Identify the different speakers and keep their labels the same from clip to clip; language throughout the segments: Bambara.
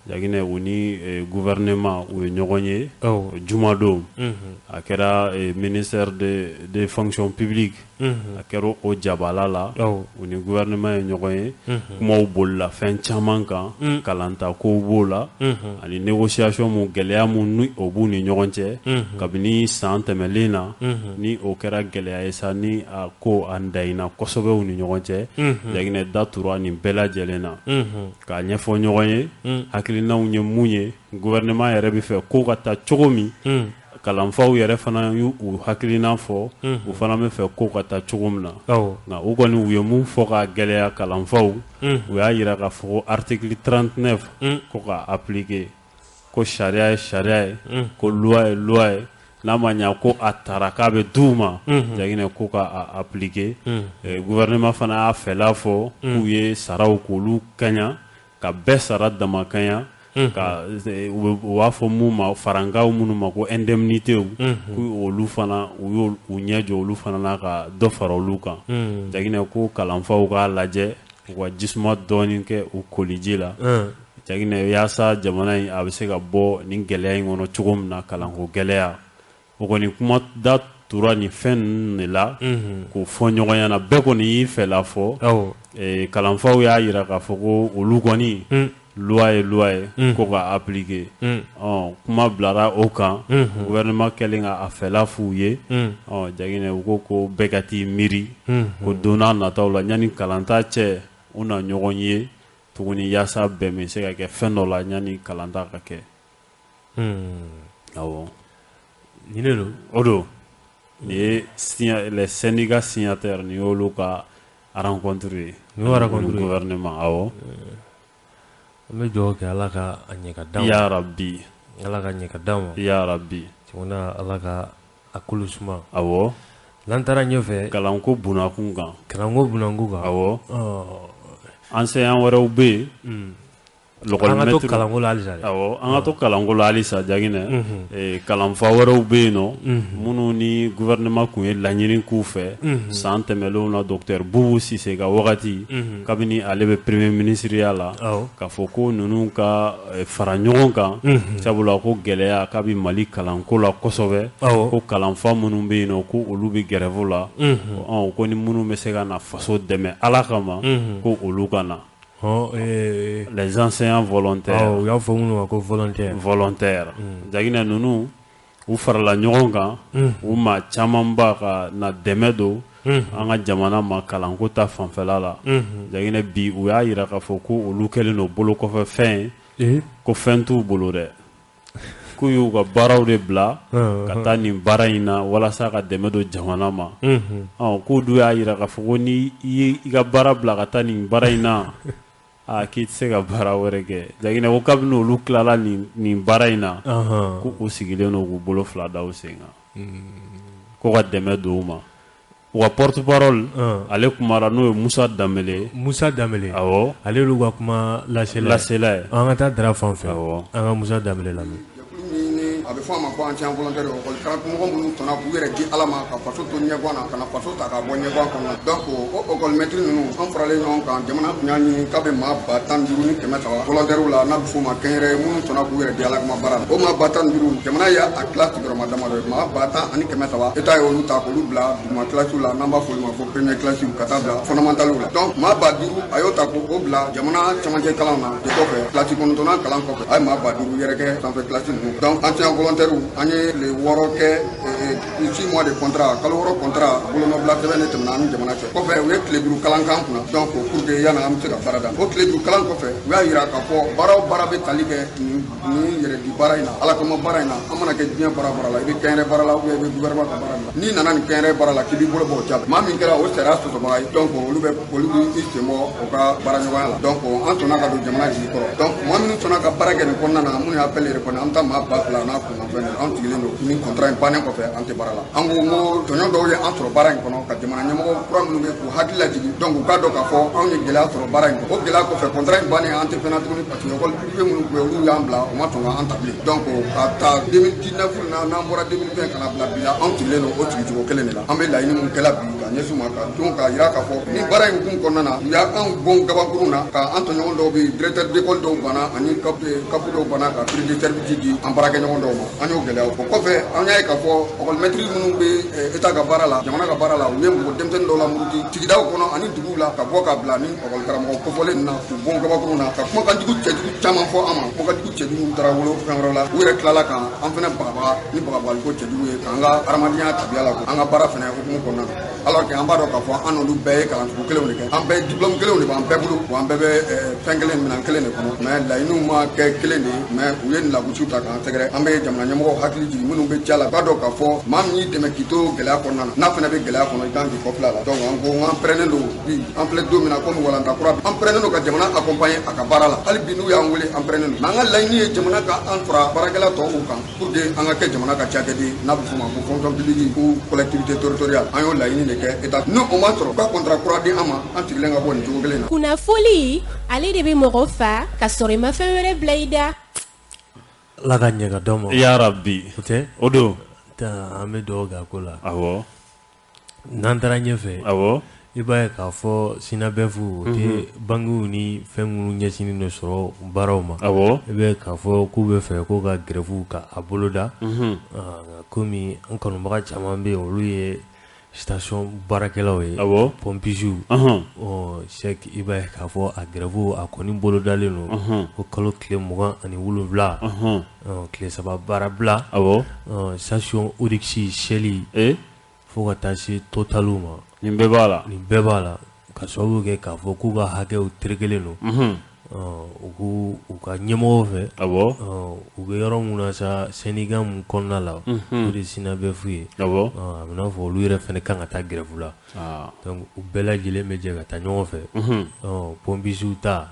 Speaker 1: Jaginɛ, u ni gouvernement u ye ɲɔgɔn ye jumadon. A kɛra ministère de fonction publique, a kɛra o jabala la, u ni gouvernement ye ɲɔgɔn ye. Kumaw bolila fɛn caman kan, kalanta kow b'o la, ani négociation mun, gɛlɛya mun ni o b'u ni ɲɔgɔn cɛ kabini san tɛmɛlen na, ni o kɛra gɛlɛya ye sa, ni a ko a dayina kosɛbɛ u ni ɲɔgɔn cɛ. Jaginɛ, da tura nin bɛɛ lajɛlen na k'a ɲɛfɔ ɲɔgɔn ye hakilinaw ye mun ye, gouvernement yɛrɛ bɛ fɛ ko ka taa cogo min, kalanfaw yɛrɛ fana y'u hakilina fɔ, u fana bɛ fɛ ko ka taa cogo min na. Nka u kɔni, u ye mun fɔ ka gɛlɛya kalanfaw, u y'a jira k'a fɔ ko article 39 ko ka appliquer, ko sariya ye sariya ye, ko loi ye loi ye, n'a ma ɲa ko a taara k'a bɛ d'u ma, Jaginɛ, ko ka appliquer. Gouvernement fana y'a fɛla fɔ k'u ye saraw k'olu kaɲa, ka bɛɛ sara dama kaɲa, ka u b'a fɔ mun ma farankaw minnu ma ko indemnité, k'u olu fana, u y'u ɲɛ jɔ olu fana na ka dɔ fara olu kan. Jaginɛ, ko kalanfaw k'a lajɛ, u ka jisuma dɔɔni kɛ u koliji la, Jaginɛ, yaasa jamana in a bɛ se ka bɔ nin gɛlɛya in kɔnɔ cogo min na, kalanko gɛlɛya. O kɔni, kuma da tura nin fɛn ninnu de la k'o fɔ ɲɔgɔn ɲɛna. Bɛɛ kɔni y'i fɛla fɔ. Kalanfaw y'a jira k'a fɔ ko olu kɔni, loi ye loi ye, ko ka appliquer. Ɔ, kuma bilara o kan. Gouvernement kɛlen ka a fɛla f'u ye, ɔ, Jaginɛ, u ko ko bɛɛ ka t'i miiri ko don n'a nataw la, yanni kalanta cɛ, u na ɲɔgɔn ye tuguni yaasa bɛn bɛ se ka kɛ fɛn dɔ la yanni kalanta ka kɛ. Awɔ.
Speaker 2: Nin de don.
Speaker 1: O don. Nin ye les syndicats signataires, nin y'olu ka rencontre ye.
Speaker 2: Nin y'o rencontre ye.
Speaker 1: Gouvernement, awɔ.
Speaker 2: An bɛ dugawu kɛ, Ala ka a ɲɛ ka d'an ma.
Speaker 1: Ya Rabbi.
Speaker 2: Ala ka ɲɛ ka d'an ma.
Speaker 1: Ya Rabbi.
Speaker 2: Jamana, Ala ka a kolo suma.
Speaker 1: Awɔ.
Speaker 2: N'an taara ɲɛfɛ.
Speaker 1: Kalanko bunakun kan.
Speaker 2: Kalanko bunakun kan.
Speaker 1: Awɔ. Enseignant wɛrɛw bɛ yen.
Speaker 2: An ka to kalanko la halisa.
Speaker 1: Awɔ, an ka to kalanko la halisa, Jaginɛ. Kalanfa wɛrɛw bɛ yen nɔ minnu ni gouvernement tun ye laɲini k'u fɛ san tɛmɛnlenw na, docteur Boubou Cissé ka wagati, kabini ale bɛ premier ministre ya la, k'a fɔ ko ninnu ka fara ɲɔgɔn kan, sabula ko gɛlɛya k'a bɛ Mali kalanko la kosɛbɛ, ko kalanfa minnu bɛ yen nɔ, ko olu bɛ grève la, ko ni minnu bɛ se ka na faso dɛmɛ Ala kama, ko olu ka na. Les enseignants volontaires.
Speaker 2: U y'a fɔ minnu ma ko volontaire.
Speaker 1: Volontaire. Jaginɛ, ninnu u farala ɲɔgɔn kan, u maa camanba ka na dɛmɛ don an ka jamana ma kalanko ta fanfɛla la. Jaginɛ, bi u y'a jira k'a fɔ ko olu kɛlen don bolo kɔfɛ fɛn ye, ko fɛn t'u bolo dɛ, k'u y'u ka baaraw de bila ka taa nin baara in na walasa ka dɛmɛ don jamana ma. K'u dun y'a jira k'a fɔ ko ni i ka baara bila ka taa nin baara in na, aa, k'i tɛ se ka baara wɛrɛ kɛ. Jaginɛ, ko kabini olu tilala nin baara in na, ko u sigilen don k'u bolo fila da u sen kan, ko ka dɛmɛ don u ma. U ka porte parole, ale kumara, n'o ye Musa Danbele.
Speaker 2: Musa Danbele.
Speaker 1: Awɔ.
Speaker 2: Ale y'olu ka kuma lasela.
Speaker 1: Lasela ye.
Speaker 2: An ka taa Dara fan fɛ. An ka Musa Danbele lamɛn.
Speaker 3: A bɛ fɔ a ma ko enseignant volontaire, école karamɔgɔ minnu sɔnna k'u yɛrɛ di Ala ma ka faso to ɲɛguwan na, ka na faso ta k'a bɔ ɲɛguwan kɔnɔ. Donc o école maître ninnu, an faralen ɲɔgɔn kan, jamana tun y'a ɲini k'a bɛ maa 15 300 volontaire la, n'a bɛ f'o ma kɛnyɛrɛye, minnu sɔnna k'u yɛrɛ di Ala kama baara la. O maa 15 000, jamana y'a tila sigiyɔrɔma damadɔ ye. Maa 10 300, État y'olu ta k'olu bila duguma classe la, n'an b'a fɔ olu ma ko premier classe, ka taa bila fondamental la. Donc maa 5000, a y'o ta k'o bila jamana camancɛ kalanw na. De kɔfɛ, classe kɔnɔntɔnnan kalan kɔfɛ, a ye maa 5000 yɛrɛ kɛ sanfɛ classe ninnu. Donc enseignant volontaire, an ye tile 6 kɛ, 6 mois de contrat, kalo 6 contrat bolonɔbila sɛbɛn de tɛmɛna an ni jamana cɛ. Kɔfɛ, u ye tile 5 kalan k'an kunna, donc pour que yanni an bɛ se ka baara daminɛ. O tile 5 kalan kɔfɛ, u y'a yira k'a fɔ baara o baara bɛ tali kɛ nin yɛrɛdi baara in na, Ala kama baara in na, an mana kɛ diɲɛ baara baara la, i bɛ kɛnyɛrɛ baara la ou bien i bɛ gouvernement ka baara la, n'i nana nin kɛnyɛrɛ baara la k'i b'i bolo bɔ o jaabi, maa min kɛra o sariya sɔsɔbaga ye, donc olu bɛ olu b'i sen bɔ o ka baara ɲɔgɔnya la. Donc an sɔnna ka don jamana jigi kɔrɔ. Donc maa minnu sɔnna ka baara kɛ nin kɔnɔna na, minnu y'a appel répondre, an bɛ taa maa 2000 n'a kɔ. kunkanfɛn de, an sigilen don ni contrat in bannen kɔfɛ an tɛ baara la. An ko n ko tɔɲɔ dɔw ye an sɔrɔ baara in kɔnɔ ka jamana ɲɛmɔgɔ kura minnu bɛ k'u hakili lajigin, donc u k'a dɔn k'a fɔ anw ye gɛlɛya sɔrɔ baara in kɔnɔ. O gɛlɛya kɔfɛ contrat in bannen an tɛ fɛn na tuguni, parce que école privée minnu tun bɛ olu y'an bila, u ma sɔn ka an ta bilen. Donc ka ta 2019 na, n'an bɔra 2020 ka na bila bi la, anw sigilen don o sigicogo kelen de la. An bɛ laɲini mun kɛla bi ka ɲɛsin u ma, ka don k'a jira k'a fɔ ni baara in hukumu kɔnɔna na, u y'anw bon gabakurun na, ka an tɔɲɔgɔn dɔw bɛ yen, directeur d'école dɔw banna ani CAP dɔw banna ka prix de service di an baarakɛɲɔgɔn dɔw ma. An y'o gɛlɛya. O kɔfɛ an y'a ye k'a fɔ école maître minnu bɛ état ka baara la, jamana ka baara la, u ye mɔgɔ denmisɛnnin dɔw lamuruti sigidaw kɔnɔ ani duguw la ka bɔ ka bila ni école karamɔgɔ kofɔlen na, k'u bon gabakurun na, ka kumakanjugu cɛjugu caman fɔ an ma. Kumakanjugu cɛjugu taara wolo fɛn wɛrɛ la, u yɛrɛ tilala ka an fana bagabaga ni bagabagaliko cɛjugu ye k'an ka hadamadenya tabiya la, an ka baara fana hukumu kɔnɔna na. Alors que an b'a dɔn k'a fɔ an n'olu bɛɛ ye kalansugu kelenw de kɛ, an bɛɛ ye diplôme kelenw de b'an bɛɛ bolo, wa an bɛɛ bɛ fɛn kelen minɛn kelen de kɔnɔ, mais laɲiniw ma kɛ kelen de ye, mais u ye nin lagosiw ta k'an sɛgɛrɛ. An bɛ jamana ɲɛmɔgɔw hakili jigin minnu bɛ ja la, u k'a dɔn k'a fɔ maa min y'i dɛmɛ k'i to gɛlɛya kɔnɔna na, n'a fana bɛ gɛlɛya kɔnɔ, i kan k'i kɔfilɛ a la. Donc an ko an pɛrɛnnen don bi, an filɛ don min na komi walanda kura, an pɛrɛnnen don ka jamana accompagner a ka baara la. Hali bi n'u y'an wele an pɛrɛnnen don, mais an ka laɲini ye jamana ka an fara baarakɛla tɔw kan pour que an ka kɛ jamana ka cakɛden, n'a bɛ f'o ma ko fonction publique ou collectivité territoriale. An y'o laɲini de kɛ état, n'o o ma sɔrɔ u ka contrat kura di an ma, an sigilen ka bɔ nin cogo kelen na.
Speaker 4: Kunnafoli ale de bɛ mɔgɔ fa ka sɔrɔ i ma fɛn wɛrɛ bila i da.
Speaker 2: Ala ka ɲɛ ka d'aw ma.
Speaker 1: Ya Rabbi.
Speaker 2: O tɛ?
Speaker 1: O don.
Speaker 2: An bɛ dugawu kɛ a ko la.
Speaker 1: Awɔ.
Speaker 2: N'an taara ɲɛfɛ.
Speaker 1: Awɔ.
Speaker 2: I b'a ye k'a fɔ SYNABEF o tɛ banques ni fɛn minnu ɲɛsinnen don sɔrɔ baaraw ma.
Speaker 1: Awɔ.
Speaker 2: I b'a ye k'a fɔ k'u bɛ fɛ k'u ka grève ka a boloda. Komi an kanubaga caman bɛ yen, olu ye station baarakɛlaw ye.
Speaker 1: Awɔ.
Speaker 2: Pompistes. Sɛki, i b'a ye k'a fɔ a grève a kɔni bolodalen don. Ko kalo tile 27. Tile 3 baara bila.
Speaker 1: Awɔ.
Speaker 2: Station Oryx Shell. Fo ka taa se Total ma.
Speaker 1: Nin bɛɛ b'a la.
Speaker 2: Nin bɛɛ b'a la. Ka sababu kɛ k'a fɔ k'u ka hakɛw terekelen don. U k'u u ka ɲɛmɔgɔw fɛ.
Speaker 1: Awɔ.
Speaker 2: U bɛ yɔrɔ min na sa, syndicat min kɔnɔna la, o de SYNABEF ye.
Speaker 1: Awɔ.
Speaker 2: A bɛ n'a fɔ olu yɛrɛ fana kan ka taa grève la. Donc u bɛɛ lajɛlen bɛ jɛ ka taa ɲɔgɔn fɛ. Pompistes ta,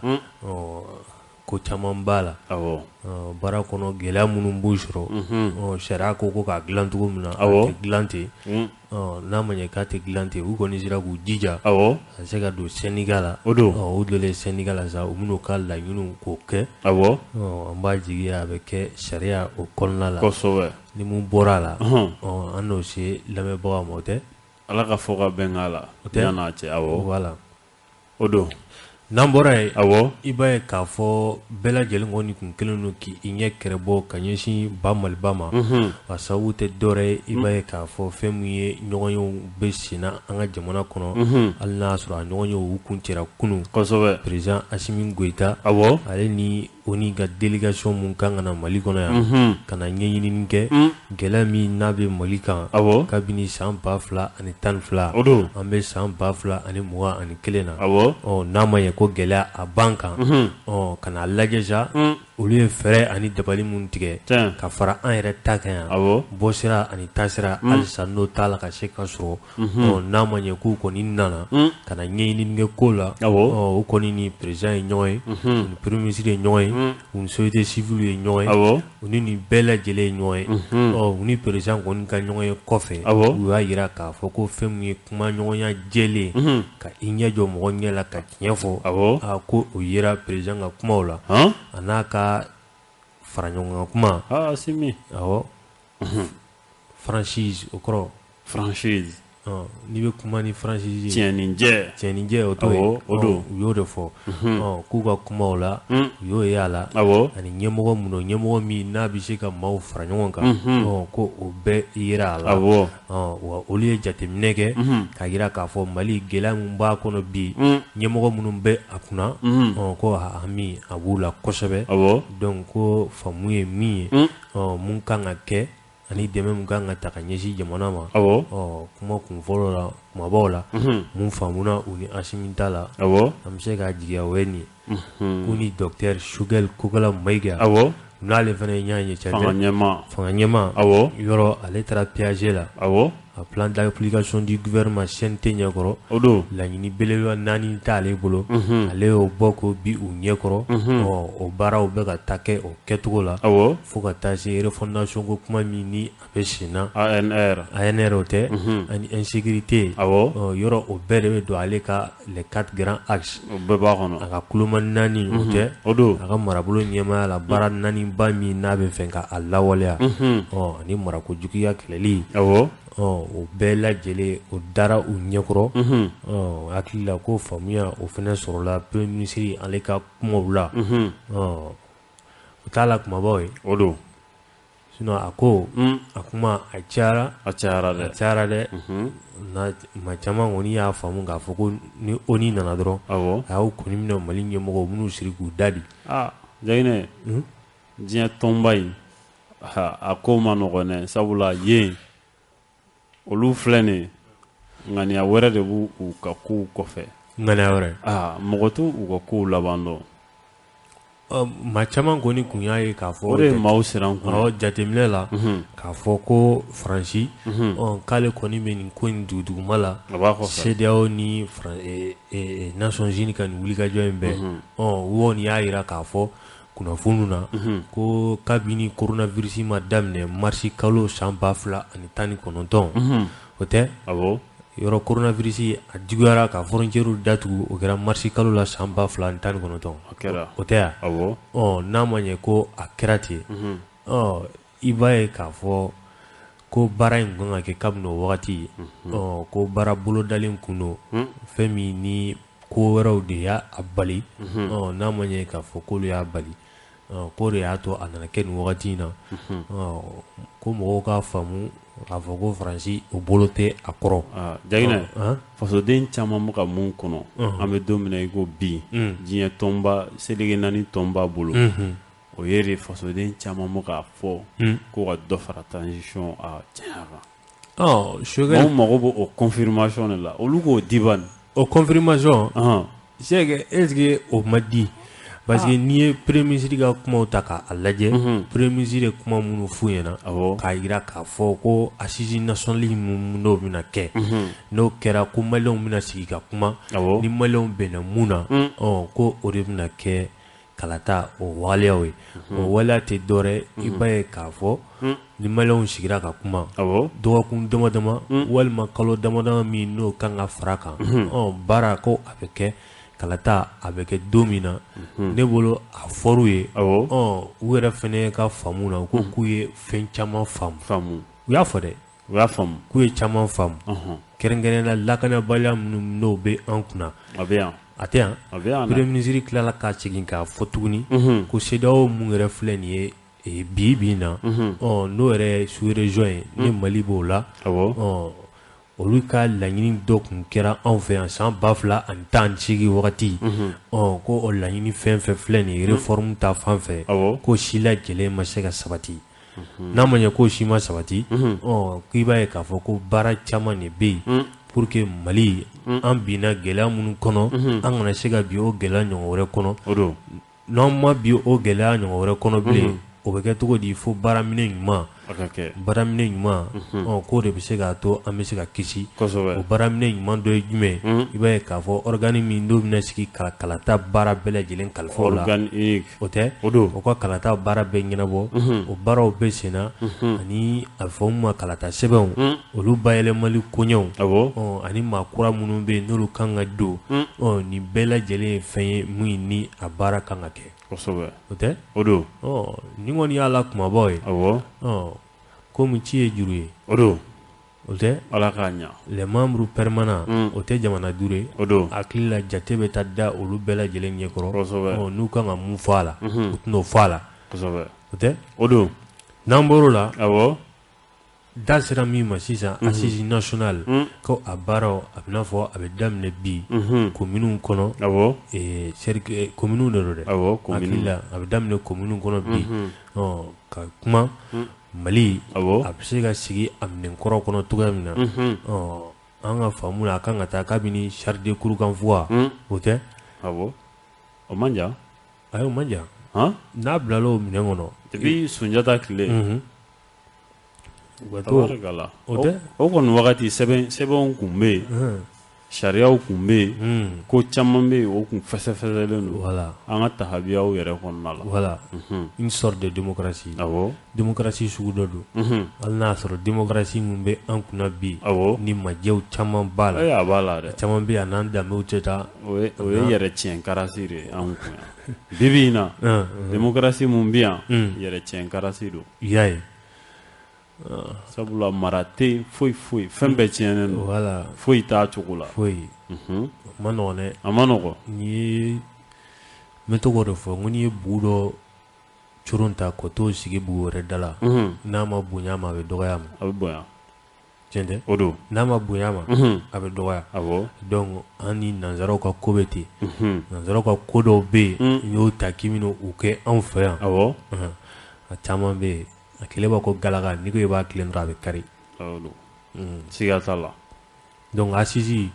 Speaker 2: ko caman b'a la.
Speaker 1: Awɔ.
Speaker 2: Baara kɔnɔ gɛlɛya minnu b'u sɔrɔ, sariya ko k'a dilan cogo min na, a tɛ dilan ten. N'a ma ɲɛ k'a tɛ dilan ten, u kɔni sera k'u jija.
Speaker 1: Awɔ.
Speaker 2: Ka se ka don syndicat la.
Speaker 1: O don.
Speaker 2: U donlen syndicat la sa, u bɛn'u ka laɲiniw k'o kɛ.
Speaker 1: Awɔ.
Speaker 2: An b'a jigi a bɛ kɛ sariya o kɔnɔna la.
Speaker 1: Kosɛbɛ.
Speaker 2: Ni mun bɔra a la, an n'o se lamɛnbagaw ma, o tɛ?
Speaker 1: Ala ka fɔ ka bɛn k'a la.
Speaker 2: O tɛ?
Speaker 1: Yan'a cɛ, awɔ.
Speaker 2: Voilà.
Speaker 1: O don.
Speaker 2: N'an bɔra yen,
Speaker 1: awɔ,
Speaker 2: i b'a ye k'a fɔ bɛɛ lajɛlen kɔni kun kelen don k'i ɲɛ kɛrɛ bɔ ka ɲɛsin ba Maliba ma. A sababu tɛ dɔwɛrɛ ye, i b'a ye k'a fɔ fɛn min ye ɲɔgɔnyew bɛ senna an ka jamana kɔnɔ. Hali n'a y'a sɔrɔ a ɲɔgɔnyew u kun cɛra kunun.
Speaker 1: Kosɛbɛ.
Speaker 2: Président Assimi Goïta.
Speaker 1: Awɔ.
Speaker 2: Ale ni ONU ka délégation mun kan ka na Mali kɔnɔ yan. Ka na ɲɛɲinini kɛ. Gɛlɛya min n'a bɛ Mali kan.
Speaker 1: Awɔ.
Speaker 2: Kabini san 2012.
Speaker 1: O don.
Speaker 2: An bɛ san 2021 na.
Speaker 1: Awɔ.
Speaker 2: N'a ma ɲɛ ko gɛlɛya a ban kan. Ka n'a lajɛ sa. Olu ye fɛɛrɛ ani dabali minnu tigɛ. Ka fara an yɛrɛ ta kan yan.
Speaker 1: Awɔ.
Speaker 2: Bɔsira ani taasira halisa n'o t'a la ka se ka sɔrɔ. N'a ma ɲɛ k'u kɔni nana. Ka na ɲɛɲinini kɛ ko la.
Speaker 1: Awɔ.
Speaker 2: O kɔni ni président ye ɲɔgɔn ye. U ni premier ministre ye ɲɔgɔn ye. U ni société civile ye ɲɔgɔn ye.
Speaker 1: Awɔ.
Speaker 2: U ni nin bɛɛ lajɛlen ye ɲɔgɔn ye. U ni président kɔni ka ɲɔgɔn ye kɔfɛ.
Speaker 1: Awɔ.
Speaker 2: U y'a jira k'a fɔ ko fɛn min ye kumaɲɔgɔnya jɛlen. Ka i ɲɛ jɔ mɔgɔ ɲɛ la ka tiɲɛ fɔ.
Speaker 1: Awɔ.
Speaker 2: A ko o yera président ka kumaw la. A n'a ka fara ɲɔgɔn kan kuma.
Speaker 1: Simi.
Speaker 2: Awɔ. Franchise o kɔrɔ.
Speaker 1: Franchise.
Speaker 2: N'i bɛ kuma ni franchise ye.
Speaker 1: Tiɲɛnijɛ.
Speaker 2: Tiɲɛnijɛ o t'o ye.
Speaker 1: O don.
Speaker 2: U y'o de fɔ. K'u ka kumaw la. U y'o ye a la.
Speaker 1: Awɔ.
Speaker 2: Ani ɲɛmɔgɔ mun don, ɲɛmɔgɔ min n'a bɛ se ka maaw fara ɲɔgɔn kan. Ko o bɛɛ yera a la.
Speaker 1: Awɔ.
Speaker 2: Wa olu ye jateminɛ kɛ. K'a jira k'a fɔ Mali gɛlɛya min b'a kɔnɔ bi. Ɲɛmɔgɔ minnu bɛ a kunna. Ko a hami a b'u la kosɛbɛ.
Speaker 1: Awɔ.
Speaker 2: Donc ko faamu ye min ye. Mun kan ka kɛ. Ani dɛmɛ mun kan ka ta ka ɲɛsin jamana ma.
Speaker 1: Awɔ.
Speaker 2: Kuma kun fɔlɔ la, kumabaw la. Mun faamuna u ni Assimi ta la.
Speaker 1: Awɔ.
Speaker 2: An bɛ se k'a jigiya o ye nin ye. K'u ni docteur Choguel Kokalla Maïga.
Speaker 1: Awɔ.
Speaker 2: N'ale fana ye ɲɔgɔn ye cɛ.
Speaker 1: Fanga ɲɛmaa.
Speaker 2: Fanga ɲɛmaa.
Speaker 1: Awɔ.
Speaker 2: Yɔrɔ ale taara Piaget la.
Speaker 1: Awɔ.
Speaker 2: A plan d'application du gouvernement CNT ɲɛkɔrɔ,
Speaker 1: o don,
Speaker 2: laɲini belebeleba 4 t'ale bolo, ale y'o bɔ k'o bi u ɲɛkɔrɔ. Ɔ, o baaraw bɛ ka taa kɛ o kɛcogo la, fo ka taa se refondation ko kuma min ni a bɛ sen na.
Speaker 1: ANR.
Speaker 2: ANR, o tɛ, ani insécurité. Yɔrɔ o bɛɛ de bɛ don ale ka les 4 grands axes.
Speaker 1: O bɛɛ b'a kɔnɔ.
Speaker 2: A ka kuloma 4, o tɛ?
Speaker 1: O don.
Speaker 2: A ka marabolo ɲɛmaaya la, baara 4 ba min n'a bɛ fɛ ka a lawaleya, ɔ, ani marako juguya kɛlɛli. Ɔ, o bɛɛ lajɛlen o dara u ɲɛkɔrɔ. Ɔ, hakili la ko faamuya o fana sɔrɔla premier ministre ale ka kumaw la. Ɔ, o t'a la kumabaw ye.
Speaker 1: O don.
Speaker 2: Sinon a ko a kuma a cayara.
Speaker 1: A cayara dɛ.
Speaker 2: A cayara dɛ. Na maa caman kɔni y'a faamu k'a fɔ ko ni ONU nana dɔrɔn, a y'aw kɔni minɛ Mali ɲɛmɔgɔw minnu siri k'u da di.
Speaker 1: Aa, Jaginɛ, diɲɛ tɔnba in, a ko ma nɔgɔn dɛ, sabula yen olu filɛ nin ye, ŋaniya wɛrɛ de b'u u ka kow kɔfɛ.
Speaker 2: Ŋaniya wɛrɛ?
Speaker 1: Aa, mɔgɔ t'u u ka kow laban dɔn.
Speaker 2: Maa caman kɔni kun y'a ye k'a fɔ
Speaker 1: o de ye maaw siran kun.
Speaker 2: Awɔ, jateminɛ la k'a fɔ ko Faransi, k'ale kɔni bɛ nin ko in duguduguma la.
Speaker 1: A b'a kɔfɛ.
Speaker 2: CEDEAO ni Nations Unies ka nin wulikajɔ in bɛɛ, ɔ, u kɔni y'a jira k'a fɔ kunnafoniw na ko kabini coronavirus ma daminɛ marisi kalo san 2019, o tɛ?
Speaker 1: Awɔ.
Speaker 2: Yɔrɔ coronavirus a juguyara ka frontière datugu, o kɛra marisi kalo la san 2019.
Speaker 1: O kɛra.
Speaker 2: O tɛ yan?
Speaker 1: Awɔ.
Speaker 2: Ɔ, n'a ma ɲɛ ko a kɛra ten, ɔ, i b'a ye k'a fɔ ko baara in kun kan ka kɛ kabini o wagati. Ɔ, ko baara bolodalen kun don, fɛn min ni ko wɛrɛw de y'a bali. Ɔ, n'a ma ɲɛ k'a fɔ k'olu y'a bali, k'o de y'a to a nana kɛ nin wagati in na. Ɔ, ko mɔgɔw k'a faamu k'a fɔ ko Faransi o bolo tɛ a kɔrɔ.
Speaker 1: Jaginɛ, fasoden caman bɛ ka mun kɔnɔ, an bɛ don min na i ko bi, diɲɛ tɔnba seleke 4 tɔnba bolo, o ye de fasoden caman bɛ k'a fɔ ko ka dɔ fara transition a tiɲɛ kan.
Speaker 2: Ɔ, Choguel,
Speaker 1: maaw mago b'o o confirmation de la, olu k'o di bani.
Speaker 2: O confirmation, c'est est-ce que o ma di? Parce que n'i ye premier ministre ka kumaw ta k'a lajɛ, premier ministre ye kuma minnu f'u ɲɛna, k'a jira k'a fɔ ko assise nationale min n'o bɛna kɛ, n'o kɛra ko maliyɛnw bɛna sigi ka kuma, ni maliyɛnw bɛnna mun na, ɔ, ko o de bɛna kɛ kalata o waleyaw ye. O waleya tɛ dɔwɛrɛ, i b'a ye k'a fɔ ni maliyɛnw sigira ka kuma dɔgɔkun dama dama walima kalo dama dama min n'o kan ka fara kan, ɔ, baara ko a bɛ kɛ kalata a bɛ kɛ don min na, ne bolo a fɔr'u ye. Ɔ, u yɛrɛ fana ka faamu na, u ko k'u ye fɛn caman faamu. U y'a fɔ dɛ.
Speaker 1: U y'a faamu.
Speaker 2: K'u ye caman faamu, kɛrɛnkɛrɛnnenya la lakanabaliya minnu n'o bɛ an kunna.
Speaker 1: A bɛ yan.
Speaker 2: A tɛ yan?
Speaker 1: A bɛ yan.
Speaker 2: Premier ministre tilala ka segin k'a fɔ tuguni ko CEDEAO mun yɛrɛ filɛ nin ye bi bi in na, ɔ, n'o yɛrɛ ye sous région ye ni Mali b'o la, ɔ, olu ka laɲini dɔ kun kɛra anw fɛ yan san 2018 wagati. Ɔ, ko o laɲini fɛn fɛn filɛ nin ye réforme ta fan fɛ, ko si lajɛlen ma se ka sabati. N'a ma ɲɛ k'o si ma sabati, ɔ, k'i b'a ye k'a fɔ ko baara caman de bɛ yen pour que Mali an binna gɛlɛya minnu kɔnɔ, an kana se ka bin o gɛlɛya ɲɔgɔn wɛrɛ kɔnɔ. N'an ma bin o gɛlɛya ɲɔgɔn wɛrɛ kɔnɔ bilen, o bɛ kɛ cogo di? Fo baaraminɛ ɲuman, baaraminɛ ɲuman, ɔ, k'o de bɛ se k'a to an bɛ se ka kisi. O baaraminɛ ɲuman dɔ ye jumɛn? I b'a ye k'a fɔ organe min n'o bɛna sigi ka kalata baara bɛɛ lajɛlen kalifa o la, o tɛ? O ka kalata baara bɛɛ ɲɛnabɔ, o baaraw bɛ sen na, ani a bɛ fɔ min ma kalata sɛbɛnw, olu bayɛlɛmali koɲɛw, ɔ, ani maa kura minnu bɛ yen n'olu kan ka don, ɔ, nin bɛɛ lajɛlen ye fɛn ye min ni a baara kan ka kɛ.
Speaker 1: Kosɛbɛ.
Speaker 2: O tɛ?
Speaker 1: O don.
Speaker 2: Ɔ, nin kɔni y'a la kumabaw ye. Ɔ, komi ci ye juru ye.
Speaker 1: O don.
Speaker 2: O tɛ?
Speaker 1: Ala k'a ɲa.
Speaker 2: Les membres permanents, o tɛ jamana 5 ye.
Speaker 1: O don.
Speaker 2: Hakili la jate bɛ taa da olu bɛɛ lajɛlen ɲɛkɔrɔ.
Speaker 1: Kosɛbɛ.
Speaker 2: Ɔ, n'u kan ka mun fɔ a la, u tɛn'o fɔ a la.
Speaker 1: Kosɛbɛ.
Speaker 2: O tɛ?
Speaker 1: O don.
Speaker 2: N'an bɔr'o la, da sera min ma sisan, assise nationale, ko a baaraw a bɛ n'a fɔ a bɛ daminɛ bi kominiw kɔnɔ. Cercle kominiw de don dɛ. Hakili la a bɛ daminɛ kominiw kɔnɔ bi. Ɔ, ka kuma Mali a bɛ se ka sigi a minɛnkɔrɔ kɔnɔ cogoya min na. Ɔ, an ka faamu la a kan ka taa kabini charte de Kurukanfuga, o tɛ?
Speaker 1: Awɔ. O man jan.
Speaker 2: Ayi, o man jan. N'a bilala o minɛn kɔnɔ.
Speaker 1: Depuis Sunjata tile.
Speaker 2: O tɛ
Speaker 1: o kɔni wagati sɛbɛnw tun bɛ yen, sariyaw tun bɛ yen, ko caman bɛ yen o tun fɛsɛfɛsɛlen don an ka tabiyaw yɛrɛ kɔnɔna la.
Speaker 2: Voilà, une sorte de démocratie.
Speaker 1: Awɔ,
Speaker 2: démocratie sugu dɔ don. Hali n'a y'a sɔrɔ démocratie min bɛ an kunna bi,
Speaker 1: awɔ,
Speaker 2: ni majɛw caman b'a la.
Speaker 1: A b'a la dɛ.
Speaker 2: Caman bɛ yen, a n'an danbew tɛ taa.
Speaker 1: O ye yɛrɛ tiɲɛ karasi de ye anw kun yan bi bi in na. Démocratie mun bɛ yan, yɛrɛ tiɲɛ karasi don.
Speaker 2: I y'a ye.
Speaker 1: Sabula mara tɛ foyi foyi, fɛn bɛɛ tiɲɛnen don.
Speaker 2: Voilà.
Speaker 1: Foyi t'a cogo la.
Speaker 2: Foyi. A ma nɔgɔn dɛ.
Speaker 1: A ma nɔgɔn.
Speaker 2: N'i ye, n bɛ to k'o de fɔ, n ko n'i ye bugu dɔ coron ta ka t'o sigi bugu wɛrɛ da la, n'a ma bonya a ma, a bɛ dɔgɔya a ma.
Speaker 1: A bɛ bonya.
Speaker 2: Tiɲɛ tɛ?
Speaker 1: O don.
Speaker 2: N'a ma bonya a ma, a bɛ dɔgɔya.
Speaker 1: Awɔ.
Speaker 2: Donc an ni nanzaraw ka ko bɛ ten. Nanzaraw ka ko dɔw bɛ yen, n'i y'o ta k'i bɛna o kɛ anw fɛ yan.
Speaker 1: Awɔ.
Speaker 2: A caman bɛ yen. A kelen b'a ko galaga, n'i ko i b'a tilen dɔrɔn a bɛ kari.
Speaker 1: Siga t'a la.
Speaker 2: Donc assise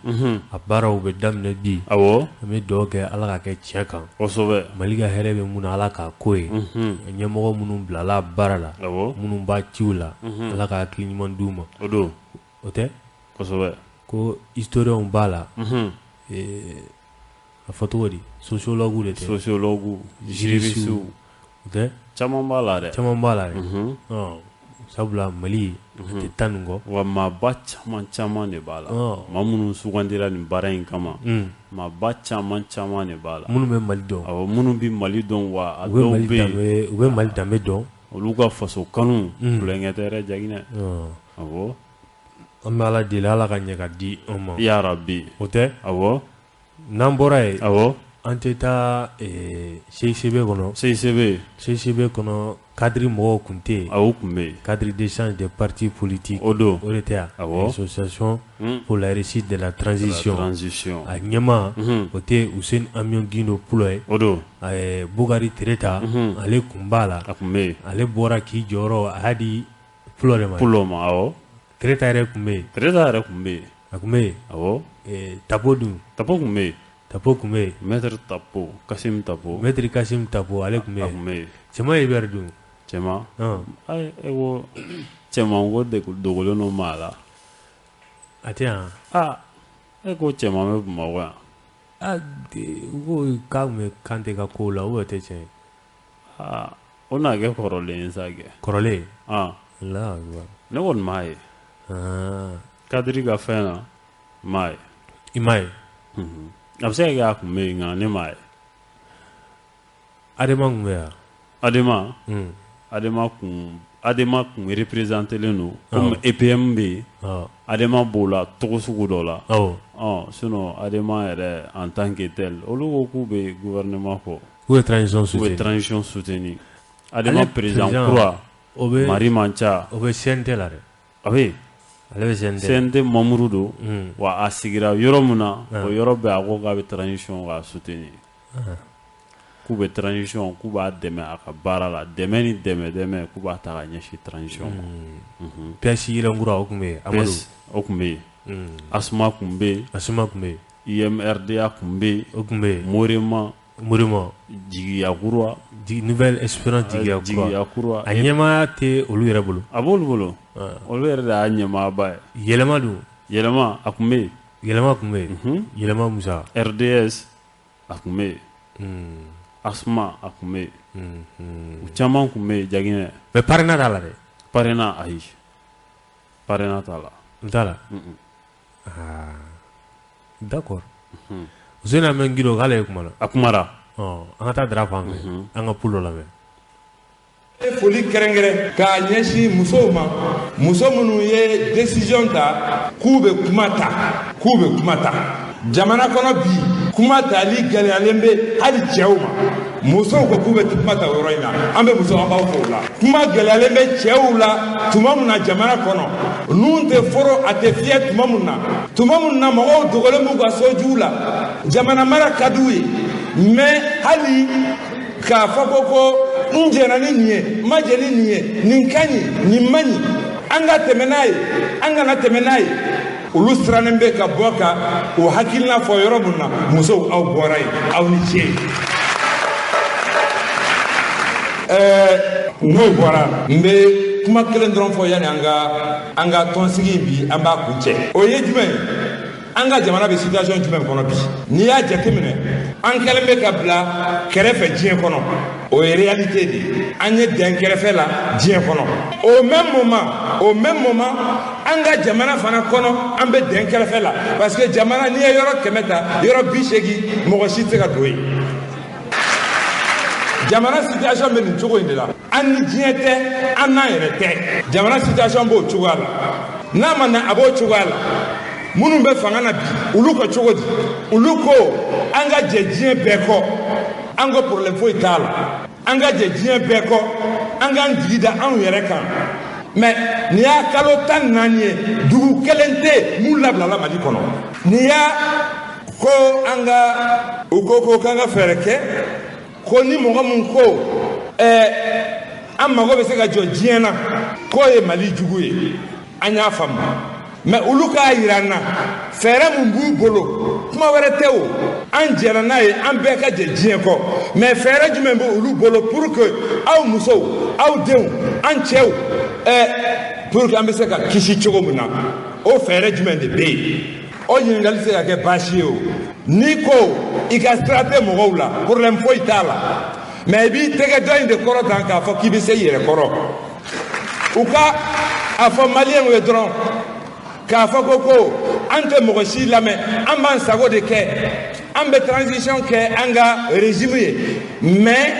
Speaker 2: a baaraw bɛ daminɛ bi.
Speaker 1: Awɔ.
Speaker 2: An bɛ dugawu kɛ Ala ka kɛ tiɲɛ kan.
Speaker 1: Kosɛbɛ.
Speaker 2: Mali ka hɛrɛ bɛ mun na, Ala k'a ko ye. Ɲɛmɔgɔ minnu bilala baara la.
Speaker 1: Awɔ.
Speaker 2: Minnu b'a ciw la. Ala ka hakili ɲuman d'u ma.
Speaker 1: O don.
Speaker 2: O tɛ?
Speaker 1: Kosɛbɛ.
Speaker 2: Ko historiens b'a la. A fɔ cogo di? Sociologue de tɛ.
Speaker 1: Sociologue, juriste.
Speaker 2: O tɛ?
Speaker 1: Caman b'a la dɛ.
Speaker 2: Caman b'a la dɛ. Sabula Mali a tɛ taa nin kɔ.
Speaker 1: Wa maaba caman caman de b'a la. Maa minnu sugandira nin baara in kama, maaba caman caman de b'a la.
Speaker 2: Minnu bɛ Mali dɔn.
Speaker 1: Awɔ, minnu bɛ Mali dɔn, wa a dɔw bɛ
Speaker 2: yen, u bɛ Mali danbe dɔn.
Speaker 1: Olu ka faso kanu tulonkɛ tɛ dɛ, Jaginɛ. Awɔ.
Speaker 2: An bɛ Ala deli, Ala ka ɲɛ ka di anw ma.
Speaker 1: Ya Rabi.
Speaker 2: O tɛ?
Speaker 1: Awɔ.
Speaker 2: N'an bɔra yen.
Speaker 1: Awɔ.
Speaker 2: An tɛ taa CICB kɔnɔ.
Speaker 1: CICB.
Speaker 2: CICB kɔnɔ, cadre mɔgɔw tun tɛ yen.
Speaker 1: Awɔ, tun bɛ yen.
Speaker 2: Cadre d'échange des partis politiques.
Speaker 1: O don.
Speaker 2: O de tɛ yan.
Speaker 1: Awɔ.
Speaker 2: Association pour la réussite de la transition.
Speaker 1: Transition.
Speaker 2: A ɲɛmaa, o tɛ Housseini Amion Guindo Pulo ye.
Speaker 1: O don.
Speaker 2: Bukari Tereta, ale tun b'a la.
Speaker 1: A tun bɛ yen.
Speaker 2: Ale bɔra k'i jɔyɔrɔ, a y'a di Pulo de ma.
Speaker 1: Pulo ma, awɔ.
Speaker 2: Tereta yɛrɛ tun bɛ yen.
Speaker 1: Tereta yɛrɛ tun bɛ yen.
Speaker 2: A tun bɛ yen.
Speaker 1: Awɔ.
Speaker 2: Tapo dun.
Speaker 1: Tapo tun bɛ yen.
Speaker 2: Tapo tun bɛ yen.
Speaker 1: Maître Tapo, Kassim Tapo.
Speaker 2: Maître Kassim Tapo, ale tun bɛ yen.
Speaker 1: A tun bɛ yen.
Speaker 2: Cɛman Hubert dun.
Speaker 1: Cɛman. Ayi, e ko cɛman ko dogolen don maa la.
Speaker 2: A tɛ yan.
Speaker 1: Aa, e ko cɛman bɛ Bamakɔ yan.
Speaker 2: Aa, u ko k'a tun bɛ Kante ka kow la, ou tɛ tiɲɛ ye?
Speaker 1: Aa, o n'a kɛ kɔrɔlen ye sa kɛ.
Speaker 2: Kɔrɔlen?
Speaker 1: Aa.
Speaker 2: Alahu akibaru.
Speaker 1: Ne kɔni m'a ye. Cadre ka fɛn na, n m'a ye.
Speaker 2: I m'a ye?
Speaker 1: A bɛ se ka kɛ a tun bɛ yen, nka ne m'a ye.
Speaker 2: Adema tun bɛ yan.
Speaker 1: Adema. Adema tun représentélen don comme EPM bɛ yen. Adema b'o la togo sugu dɔ la.
Speaker 2: Awɔ.
Speaker 1: Sinon Adema yɛrɛ en tant que tel, olu ko k'u bɛ gouvernement kɔ.
Speaker 2: K'u bɛ transition soutenir.
Speaker 1: K'u bɛ transition soutenir. Adema président kura.
Speaker 2: O bɛ
Speaker 1: Mari man ca.
Speaker 2: O bɛ CNT la dɛ.
Speaker 1: A bɛ yen.
Speaker 2: Ale bɛ CNT.
Speaker 1: CNT membre don. Wa a sigira yɔrɔ min na, o yɔrɔ bɛɛ a ko k'a bɛ transition k'a soutenir. K'u bɛ transition, k'u b'a dɛmɛ a ka baara la, dɛmɛ ni dɛmɛ k'u b'a ta ka ɲɛsin transition ma.
Speaker 2: PS Yɛlɛnkura, o tun bɛ yen. Amadu.
Speaker 1: O tun bɛ yen. Asuma tun bɛ yen.
Speaker 2: Asuma tun bɛ yen.
Speaker 1: IMRDA tun bɛ yen.
Speaker 2: O tun bɛ yen.
Speaker 1: Morema.
Speaker 2: Morema.
Speaker 1: Jigiyakura.
Speaker 2: Nouvelle Espérance Jigiyakura. A ɲɛmaaya tɛ olu yɛrɛ bolo.
Speaker 1: A b'olu bolo. Olu yɛrɛ de y'a ɲɛmaaba
Speaker 2: ye. Yɛlɛma dun.
Speaker 1: Yɛlɛma, a tun bɛ yen.
Speaker 2: Yɛlɛma tun bɛ yen. Yɛlɛma Musa.
Speaker 1: RDS, a tun bɛ yen. Asuma, a tun bɛ yen. U caman tun bɛ yen, Jaginɛ.
Speaker 2: Mais parrainage t'a la dɛ.
Speaker 1: Parrainage, ayi. Parrainage t'a la.
Speaker 2: N t'a la. Ah, d'accord. Housseini Amion Guindo, k'ale ye kuma la.
Speaker 1: A kumara.
Speaker 2: An ka taa Dara fan fɛ. An ka Pulo lamɛn.
Speaker 5: Foli kɛrɛnkɛrɛn k'a ɲɛsin musow ma, muso minnu ye décision ta k'u bɛ kuma ta, k'u bɛ kuma ta. Jamana kɔnɔ bi, kuma tali gɛlɛyalen bɛ hali cɛw ma. Musow ko k'u bɛ kuma ta o yɔrɔ in na, an bɛ muso, an b'aw fo o la. Kuma gɛlɛyalen bɛ cɛw la tuma min na jamana kɔnɔ, nun tɛ foro, a tɛ fiyɛ tuma min na, tuma min na mɔgɔw dogolen b'u ka sojuw la, jamana mara ka d'u ye, mais hali k'a fɔ ko n jɛnna ni nin ye, n ma jɛn ni nin ye, nin ka ɲi, nin man ɲi, an ka tɛmɛ n'a ye, an kana tɛmɛ n'a ye, olu sirannen bɛ ka bɔ ka o hakilina fɔ yɔrɔ min na, musow aw bɔra yen, aw ni ce. N'o bɔra, n bɛ bɛ kuma kelen dɔrɔn fɔ yanni an ka tɔnsigi bi an b'a kuncɛ. O ye jumɛn ye? An ka jamana bɛ situation jumɛn kɔnɔ bi? N'i y'a jateminɛ, an kɛlen bɛ ka bila kɛrɛfɛ diɲɛ kɔnɔ. O ye réalité de ye. An ye dɛn kɛrɛfɛ la diɲɛ kɔnɔ. Au même moment, an ka jamana fana kɔnɔ, an bɛ dɛn kɛrɛfɛ la. Parce que jamana, n'i ye yɔrɔ 100 ta, yɔrɔ 80, mɔgɔ si tɛ se ka don yen. Jamana situation bɛ nin cogo in de la. An ni diɲɛ tɛ, an n'an yɛrɛ tɛ. Jamana situation b'o cogoya la. N'a ma na, a b'o cogoya la. Minnu bɛ fanga na bi, olu ko cogo di? Olu ko an ka jɛ diɲɛ bɛɛ kɔ, an ko problème foyi t'a la. An ka jɛ diɲɛ bɛɛ kɔ, an k'an jigi da anw yɛrɛ kan. Mais nin y'a kalo 14 ye, dugu kelen tɛ mun labilala Mali kɔnɔ. Nin y'a ko an ka u ko k'an ka fɛɛrɛ kɛ, ko ni mɔgɔ mun ko an mago bɛ se ka jɔ diɲɛ na, k'o ye Mali jugu ye, an y'a faamu. Mais olu k'a yira an na fɛɛrɛ mun b'u bolo, kuma wɛrɛ tɛ o, an jɛra n'a ye, an bɛɛ ka jɛ diɲɛ kɔ. Mais fɛɛrɛ jumɛn bɛ olu bolo pour que aw musow, aw denw, an cɛw, pour que an bɛ se ka kisi cogo min na, o fɛɛrɛ jumɛn de bɛ yen? O ɲininkali tɛ se ka kɛ baasi ye o. N'i ko i ka sira tɛ mɔgɔw la, problème foyi t'a la. Mais i b'i tɛgɛ dɔ in de kɔrɔ tan k'a fɔ k'i bɛ se i yɛrɛ kɔrɔ. U ka a fɔ maliyɛnw ye dɔrɔn k'a fɔ ko an tɛ mɔgɔ si lamɛn, an b'an sago de kɛ, an bɛ transition kɛ an ka régime ye, mais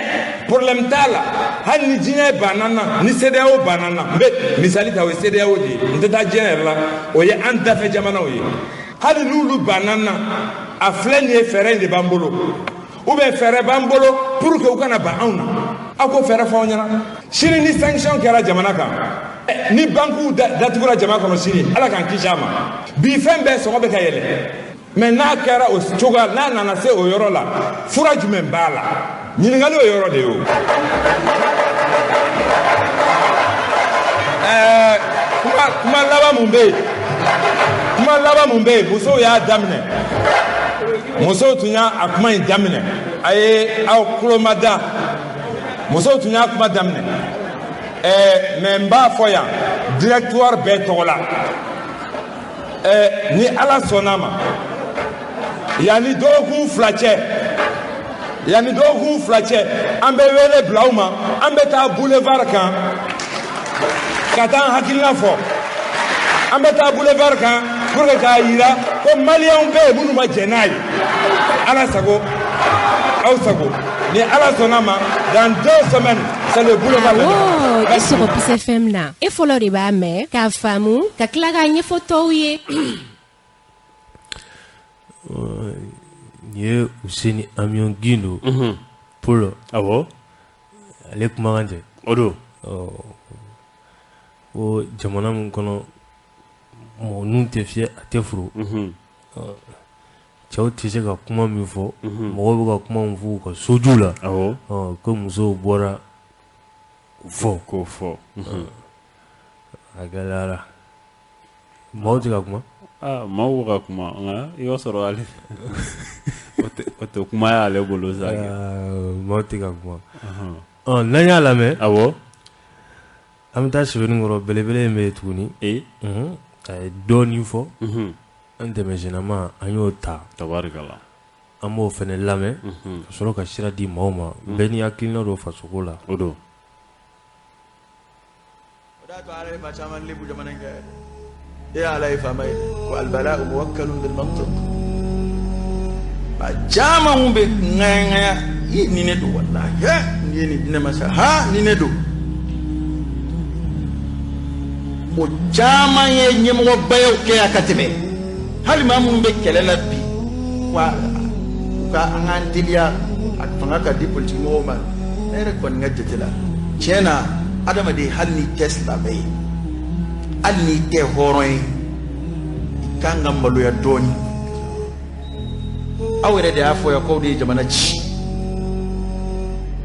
Speaker 5: problème t'a la. Hali ni diɲɛ banna na, ni CEDEAO banna na, n bɛ misali ta, o ye CEDEAO de ye, n tɛ taa diɲɛ yɛrɛ la, o ye an dafɛ jamanaw ye. Hali n'olu banna na, a filɛ nin ye, fɛɛrɛ in de b'an bolo, ou bien fɛɛrɛ b'an bolo pour que u kana ban anw na. Aw ko fɛɛrɛ fɔ aw ɲɛna. Sini ni sanction kɛra jamana kan, ni banques datugura jamana kɔnɔ sini, Ala k'an kisi a ma. Bi fɛn bɛɛ sɔngɔ bɛ ka yɛlɛ. Mais n'a kɛra o cogoya, n'a nana se o yɔrɔ la, fura jumɛn b'a la? Ɲininkali o yɔrɔ de ye o. Kuma laban mun bɛ yen? Kuma laban mun bɛ yen? Musow y'a daminɛ. Musow tun y'a a kuma in daminɛ. A ye aw tulo ma da. Musow tun y'a kuma daminɛ. Mais n b'a fɔ yan directoire bɛɛ tɔgɔ la. Ni Ala sɔnna ma, yanni dɔgɔkun 2 cɛ, yanni dɔgɔkun 2 cɛ, an bɛ wele bila aw ma, an bɛ taa boulevard kan ka taa an hakilina fɔ. An bɛ taa boulevard kan pour que k'a yira ko maliyɛnw bɛ yen minnu ma jɛn n'a ye. Ala sago, aw sago. Ni Ala sɔnna ma, dans 2 semaines, c'est le boulevard.
Speaker 4: Awɔ, i sɔgɔ Peace FM na. E fɔlɔ de b'a mɛn k'a faamu ka tila k'a ɲɛfɔ tɔw ye.
Speaker 2: Nin ye Useni Amion Gindo. Paul.
Speaker 1: Awɔ.
Speaker 2: Ale kumakan tɛ.
Speaker 1: O don.
Speaker 2: Ko jamana min kɔnɔ mɔgɔ nun tɛ fiyɛ, a tɛ furu. Cɛw tɛ se ka kuma min fɔ, mɔgɔw bɛ ka kuma min fɔ u ka soju la. Ko musow bɔra fɔ.
Speaker 1: K'o fɔ.
Speaker 2: A gɛlɛyara. Maaw tɛ ka kuma.
Speaker 1: Maaw bɛ ka kuma, nka i b'a sɔrɔ ale o tɛ kuma y'ale bolo sa.
Speaker 2: Maaw tɛ ka kuma. N'an y'a lamɛn.
Speaker 1: Awɔ.
Speaker 2: An bɛ taa Sɛbɛnnikɔrɔ belebele in bɛ yen tuguni. A ye dɔɔnin fɔ. An dɛmɛsɛnama an y'o ta.
Speaker 1: Tabarikala.
Speaker 2: An b'o fana lamɛn. Ka sɔrɔ ka sira di maaw ma. Bɛɛ n'i hakilina don fasoko la.
Speaker 1: O don.
Speaker 6: O de y'a to Ala ye maa caman lebu jamana in kan. E Ala ye faama ye ko albala'u muwakkalun bil mantiq. Maa caman mun bɛ ŋaɲa i ni ne don walahi ni ye nin di ne ma sa ha ni ne don. O caman ye ɲɛmɔgɔbayaw kɛ yan ka tɛmɛ. Hali maa minnu bɛ kɛlɛ la bi wa u ka an k'an teliya a fanga ka di politikimɔgɔw ma. Ne yɛrɛ kɔni ka jate la tiɲɛ na adamaden hali n'i tɛ silamɛ ye, hali n'i tɛ hɔrɔn ye, i kan ka maloya dɔɔnin. Aw yɛrɛ de y'a fɔ yan k'aw de ye jamana ci.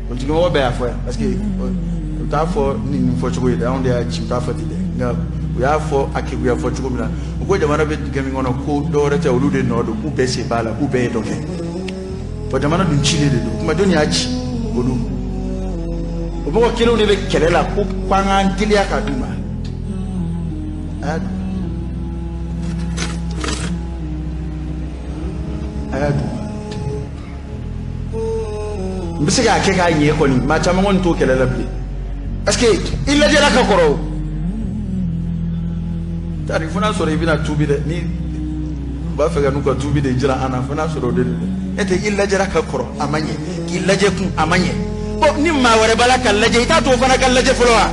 Speaker 6: Politikimɔgɔ bɛɛ y'a fɔ yan parce que u t'a fɔ ni nin fɔcogo ye dɛ, anw de y'a ci, u t'a fɔ ten dɛ, nka u y'a fɔ a keguya fɔ cogo min na, u ko jamana bɛ dingɛ min kɔnɔ ko dɔwɛrɛ tɛ, olu de nɔ don, k'u bɛɛ sen b'a la, k'u bɛɛ ye dɔ kɛ. Wa jamana dun cilen de don, kuma jɔnni y'a ci? Olu. O mɔgɔ kelenw de bɛ kɛlɛ la ko k'an k'an teliya k'a d'u ma. A y'a d'u ma. A y'a d'u ma. N bɛ se k'a kɛ k'a ɲɛ kɔni, maa caman kɔni t'o kɛlɛ la bilen. Parce que i lajɛla ka kɔrɔ o. Tari fo n'a sɔrɔ i bɛna tuubi dɛ, ni u b'a fɛ ka n'u ka tuubi de jira an na, fo n'a sɔrɔ o de don dɛ. E tɛ i lajɛra ka kɔrɔ a ma ɲɛ, k'i lajɛ kun a ma ɲɛ. Bon ni maa wɛrɛ b'a la ka lajɛ, i t'a to o fana ka lajɛ fɔlɔ wa?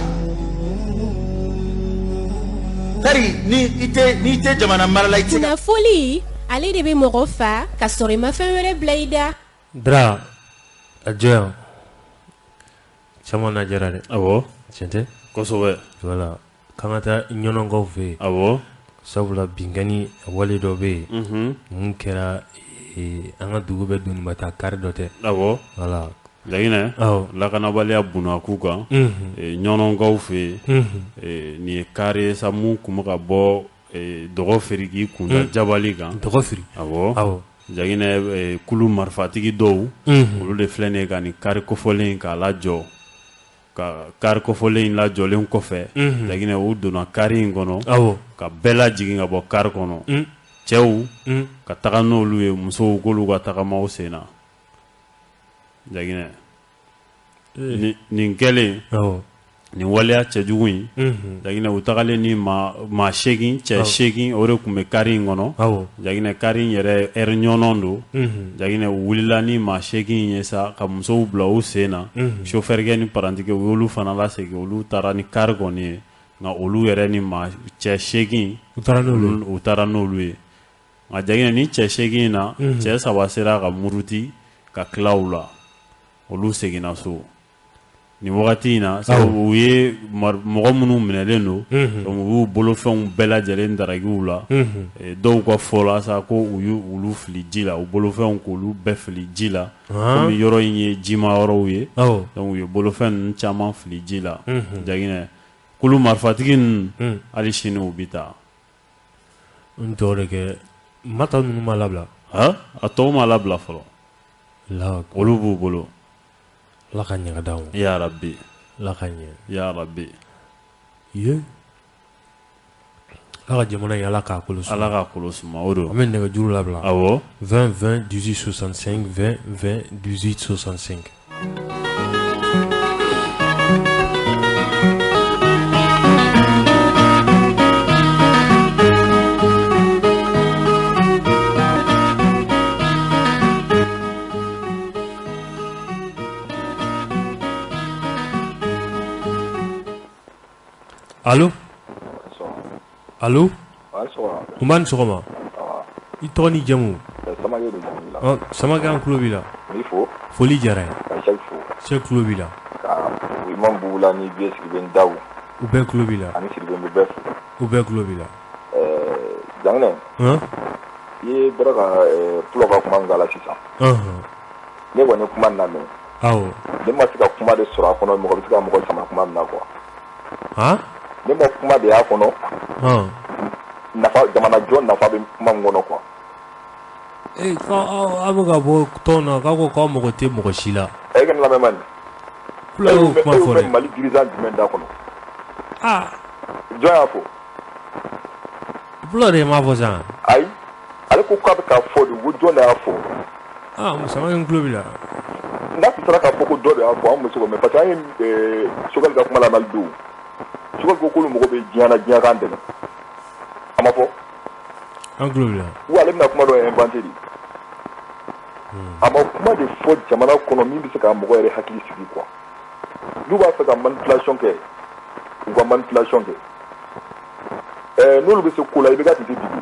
Speaker 6: Tari ni i tɛ n'i tɛ jamana mara la i tɛ se ka.
Speaker 4: Kunnafoli ale de bɛ mɔgɔ fa ka sɔrɔ i ma fɛn wɛrɛ bila i da.
Speaker 2: Dra a jɔ yan caman na jara dɛ.
Speaker 1: Awɔ.
Speaker 2: Tiɲɛ tɛ?
Speaker 1: Kosɛbɛ.
Speaker 2: Voilà, k'an ka taa ɲɔnɔnkaw fɛ yen.
Speaker 1: Awɔ.
Speaker 2: Sabula binkanni wale dɔ bɛ yen. Mun kɛra an ka dugu bɛɛ doniba ta kari dɔ tɛ.
Speaker 1: Awɔ.
Speaker 2: Voilà.
Speaker 1: Laginɛ.
Speaker 2: Awɔ.
Speaker 1: Lakanabaliya bunakun kan. Ɲɔnɔnkaw fɛ yen. Nin ye kari ye sa mun kun bɛ ka bɔ dɔgɔ feere k'i kunda jabali kan.
Speaker 2: Dɔgɔ feere.
Speaker 1: Awɔ.
Speaker 2: Awɔ.
Speaker 1: Jaginɛ kulu marifatigi dɔw. Olu de filɛ nin ye ka nin kari kofɔlen in k'a lajɔ. Ka kari kofɔlen in lajɔlen kɔfɛ. Jaginɛ u donna kari in kɔnɔ.
Speaker 2: Awɔ.
Speaker 1: Ka bɛɛ lajigin ka bɔ kari kɔnɔ. Cɛw ka taga n'olu ye, musow k'olu ka tagamaw sen na. Jaginɛ nin kɛlen.
Speaker 2: Awɔ.
Speaker 1: Nin waleya cɛjugu in. Jaginɛ u tagalen ni maa 8, cɛ 8 o de tun bɛ kari in kɔnɔ.
Speaker 2: Awɔ.
Speaker 1: Jaginɛ kari in yɛrɛ ɛri ɲɔnɔn don. Jaginɛ u wulila ni maa 8 in ye sa ka musow bila u sen na. Sofɛrikɛ ni parantikɛ u y'olu fana lasegin, olu taara ni kari kɔni ye, nka olu yɛrɛ ni maa cɛ 8
Speaker 2: u taara n'olu ye.
Speaker 1: U taara n'olu ye. Nka Jaginɛ ni cɛ 8 in na, cɛ 3 sera ka muruti ka tila u la, olu seginna so. Nin wagati in na, sabu u ye mɔgɔ minnu minɛlen don, donc u y'u bolofɛnw bɛɛ lajɛlen daraki u la. Dɔw ka fɔ la sa ko u y'u olu fili ji la, u bolofɛnw k'olu bɛɛ fili ji la. Komi yɔrɔ in ye jima yɔrɔw ye, donc u ye bolofɛn ninnu caman fili ji la. Jaginɛ kulu marifatigi ninnu hali sini u bɛ taa.
Speaker 2: N tɔgɔ de kɛ mata ninnu ma labila.
Speaker 1: A tɔw ma labila fɔlɔ. Olu b'u bolo.
Speaker 2: Ala ka ɲɛ ka d'anw ma.
Speaker 1: Ya Rabbi.
Speaker 2: Ala ka ɲɛ.
Speaker 1: Ya Rabbi.
Speaker 2: Ye. Ala ka jamana in Ala k'a kolo suma.
Speaker 1: Ala k'a kolo suma o don.
Speaker 2: An bɛ nɛgɛjuru labila.
Speaker 1: Awɔ.
Speaker 2: 20 20 18 65 20 20 18 65. Allo? Allo? N b'a ni sɔgɔma. I tɔgɔ ni jamu?
Speaker 7: Samakɛ de jamu la.
Speaker 2: Samakɛ, an tulo b'i la.
Speaker 7: N b'i fo.
Speaker 2: Foli diyara n ye.
Speaker 7: Ka Sɛki fo.
Speaker 2: Sɛki tulo b'i la.
Speaker 7: Ka Imam Bubula ni Vieux Sidibe Dawu.
Speaker 2: U bɛɛ tulo b'i la.
Speaker 7: Ani Sidibe n bɛ bɛɛ fo.
Speaker 2: U bɛɛ tulo b'i la.
Speaker 7: Janginɛ. I ye bɔra ka Pulo ka kuma min k'a la sisan. Ne kɔni ye kuma lamɛn.
Speaker 2: Awɔ.
Speaker 7: Ne ma se ka kuma de sɔrɔ a kɔnɔ, mɔgɔ bɛ se ka mɔgɔ sama kuma min na quoi.
Speaker 2: Han?
Speaker 7: Ne ma kuma de y'a kɔnɔ. Nafa, jamana jɔ nafa bɛ kuma min kɔnɔ quoi.
Speaker 2: Ee, aw bɛ ka bɔ tɔn na, k'aw ko k'aw mago tɛ mɔgɔ si la.
Speaker 7: E ka ne lamɛn man.
Speaker 2: Pulo y'o kuma fɔ dɛ.
Speaker 7: E bɛ Mali dirigeant jumɛn da kɔnɔ?
Speaker 2: Aa.
Speaker 7: Jɔn y'a fɔ?
Speaker 2: Pulo de m'a fɔ sisan.
Speaker 7: Ayi, ale ko k'a bɛ k'a fɔ de, ko jɔn de y'a fɔ?
Speaker 2: Aa, Samakɛ n tulo b'i la.
Speaker 7: N'a tun sera k'a fɔ ko dɔ de y'a fɔ, an bɛ se k'o mɛn parce que an ye Sogɛli ka kuma lamɛn don. Sogɛli ko k'olu mago bɛ diɲɛ na, diɲɛ k'an dɛmɛ. A ma fɔ?
Speaker 2: An tulo b'i la.
Speaker 7: Ou ale bɛna kuma dɔ inventé de. A ma kuma de fɔ jamana kɔnɔ min bɛ se ka mɔgɔ yɛrɛ hakili sigi quoi. N'u b'a fɛ ka manipulation kɛ, u ka manipulation kɛ. N'olu bɛ se ko la, i bɛ ka tun tɛ digi.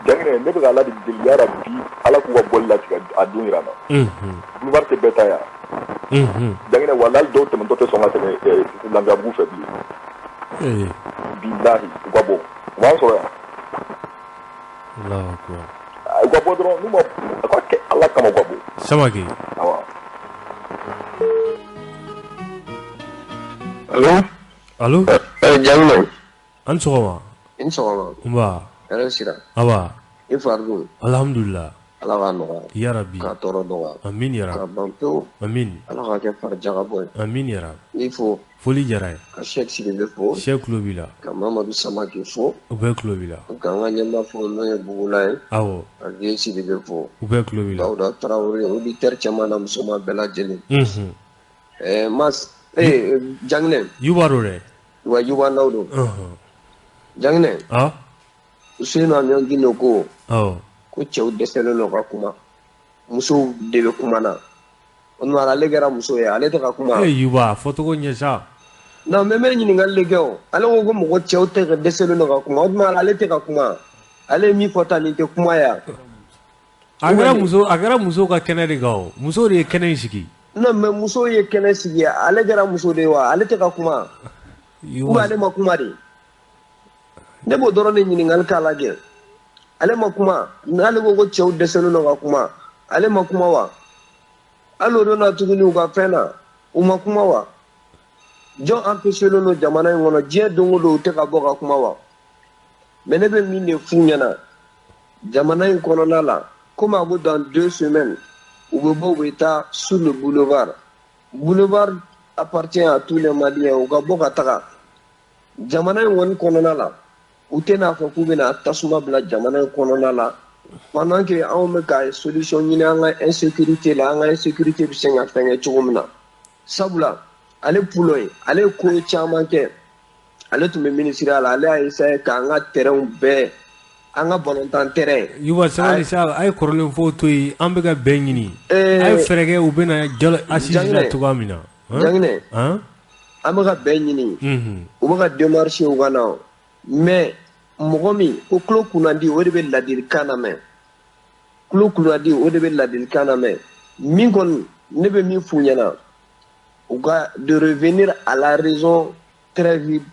Speaker 7: Janginɛ, ne bɛ ka Ala de deli ya Rabbi, Ala k'u ka bɔli latigɛ a don jira n na. Boulevard tɛ bɛɛ ta ye wa? Janginɛ, walahi dɔw tɛmɛtɔ tɛ sɔn ka tɛmɛ Lafiyabugu fɛ bilen. Bilahi, u ka bɔ. U b'an sɔrɔ yan.
Speaker 2: Allahu akbar.
Speaker 7: U ka bɔ dɔrɔn, n'u ma u ka kɛ Ala kama u ka bɔ.
Speaker 2: Samake.
Speaker 7: Awɔ.
Speaker 8: Allo?
Speaker 2: Allo?
Speaker 8: Janginɛ.
Speaker 2: An ni sɔgɔma.
Speaker 8: I ni sɔgɔma.
Speaker 2: Nba.
Speaker 8: Hɛrɛ sira.
Speaker 2: Aba.
Speaker 8: I fari dun?
Speaker 2: Alhamdulillah.
Speaker 8: Ala k'a nɔgɔya.
Speaker 2: Yarabi.
Speaker 8: K'a tɔɔrɔ dɔgɔya.
Speaker 2: Amin yarabi.
Speaker 8: K'a ban pewu.
Speaker 2: Amin.
Speaker 8: Ala k'a kɛ farijagabɔ ye.
Speaker 2: Amin yarabi.
Speaker 8: N b'i fo.
Speaker 2: Foli diyara n ye.
Speaker 8: Ka Sɛki Sidibe fo.
Speaker 2: Sɛki tulo b'i la.
Speaker 8: Ka Mamadu Samake fo.
Speaker 2: U bɛɛ tulo b'i la.
Speaker 8: Ka an ka ɲɛmaa fo n'o ye Bugula ye.
Speaker 2: Awɔ.
Speaker 8: Ka Vieux Sidibe fo.
Speaker 2: U bɛɛ tulo b'i la.
Speaker 8: Dawuda Tarawele auditeur cɛman n'a musoman bɛɛ lajɛlen.
Speaker 2: Unhun.
Speaker 8: Ɛɛ Mas Janginɛ.
Speaker 2: Yuba don dɛ.
Speaker 8: Wa Yuba Ndaw don.
Speaker 2: Unhun.
Speaker 8: Janginɛ.
Speaker 2: Ah.
Speaker 8: Useyinu Amiɔn Gindo ko.
Speaker 2: Awɔ.
Speaker 8: Ko cɛw dɛsɛlen don ka kuma, musow de bɛ kuma na. O tuma ale kɛra muso ye, ale tɛ ka kuma.
Speaker 2: E Yuba, a fɔcogo ɲɛ sa.
Speaker 8: Non mais n bɛ ɲininkali de kɛ o. Ale ko ko mɔgɔ cɛw tɛ ka dɛsɛlen don ka kuma, o tuma ale tɛ ka kuma. Ale ye min fɔ tan nin tɛ kuma ya.
Speaker 2: A kɛra musow ka kɛnɛ de kan o. Musow de ye kɛnɛ in sigi.
Speaker 8: Non mais musow ye kɛnɛ sigi, ale kɛra muso de ye wa, ale tɛ ka kuma. Ou ale ma kuma de. Ne b'o dɔrɔn de ɲininkali k'a la kɛ. Ale ma kuma, n'ale ko ko cɛw dɛsɛlen don ka kuma, ale ma kuma wa? Hali o don na tuguni u ka fɛn na, u ma kuma wa? Jɔn empêché len don jamana in kɔnɔ, diɲɛ don o don u tɛ ka bɔ ka kuma wa? Mais ne bɛ min de f'u ɲɛna, jamana in kɔnɔna la, komi a ko dans 2 semaines, u bɛ bɔ u bɛ taa sur le boulevard. Boulevard appartient à tous les Maliens, u ka bɔ ka taga. Jamana in kɔni kɔnɔna la, u tɛna fɔ k'u bɛna tasuma bila jamana in kɔnɔna la pendant que anw bɛ ka solution ɲini an ka insécurité la, an ka insécurité bɛ se ka fɛnkɛ cogo min na. Sabula ale pulo ye, ale ye ko caman kɛ, ale tun bɛ ministériya la, ale y'a essayé k'an ka terrain bɛɛ, an ka balontan terrain.
Speaker 2: Yuba sabali sa, a ye kɔrɔlen fɔ to yen, an bɛ ka bɛn ɲini. A ye fɛɛrɛ kɛ u bɛna jalo assise la cogoya min na.
Speaker 8: Janginɛ, an bɛ ka bɛn ɲini, u bɛ ka démarche u ka na, mais mɔgɔ min ko tulo kunnandi, o de bɛ ladilikan lamɛn. Tulo kunnandi, o de bɛ ladilikan lamɛn. Min kɔni ne bɛ min f'u ɲɛna, u ka de revenir à la raison très vite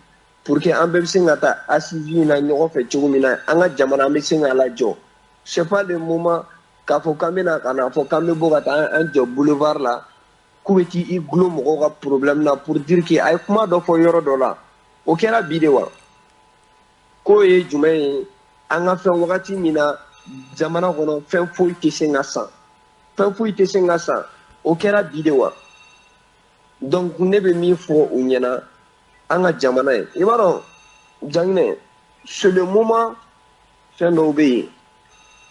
Speaker 8: pour que an bɛɛ bɛ se ka taa assise in na ɲɔgɔn fɛ cogo min na, an ka jamana an bɛ se k'a lajɔ. C'est pas le moment k'a fɔ k'an bɛna ka na fɔ k'an bɛ bɔ ka taa an jɔ boulevard la, k'u bɛ t'i gulon mɔgɔw ka problème na pour dire que a ye kuma dɔ fɔ yɔrɔ dɔ la. O kɛra bi de wa? K'o ye jumɛn ye? An ka fɛn wagati min na jamana kɔnɔ fɛn foyi tɛ se ka san, fɛn foyi tɛ se ka san, o kɛra bi de wa? Donc ne bɛ min fɔ u ɲɛna, an ka jamana ye, i b'a dɔn Janginɛ, c'est le moment fɛn dɔw bɛ yen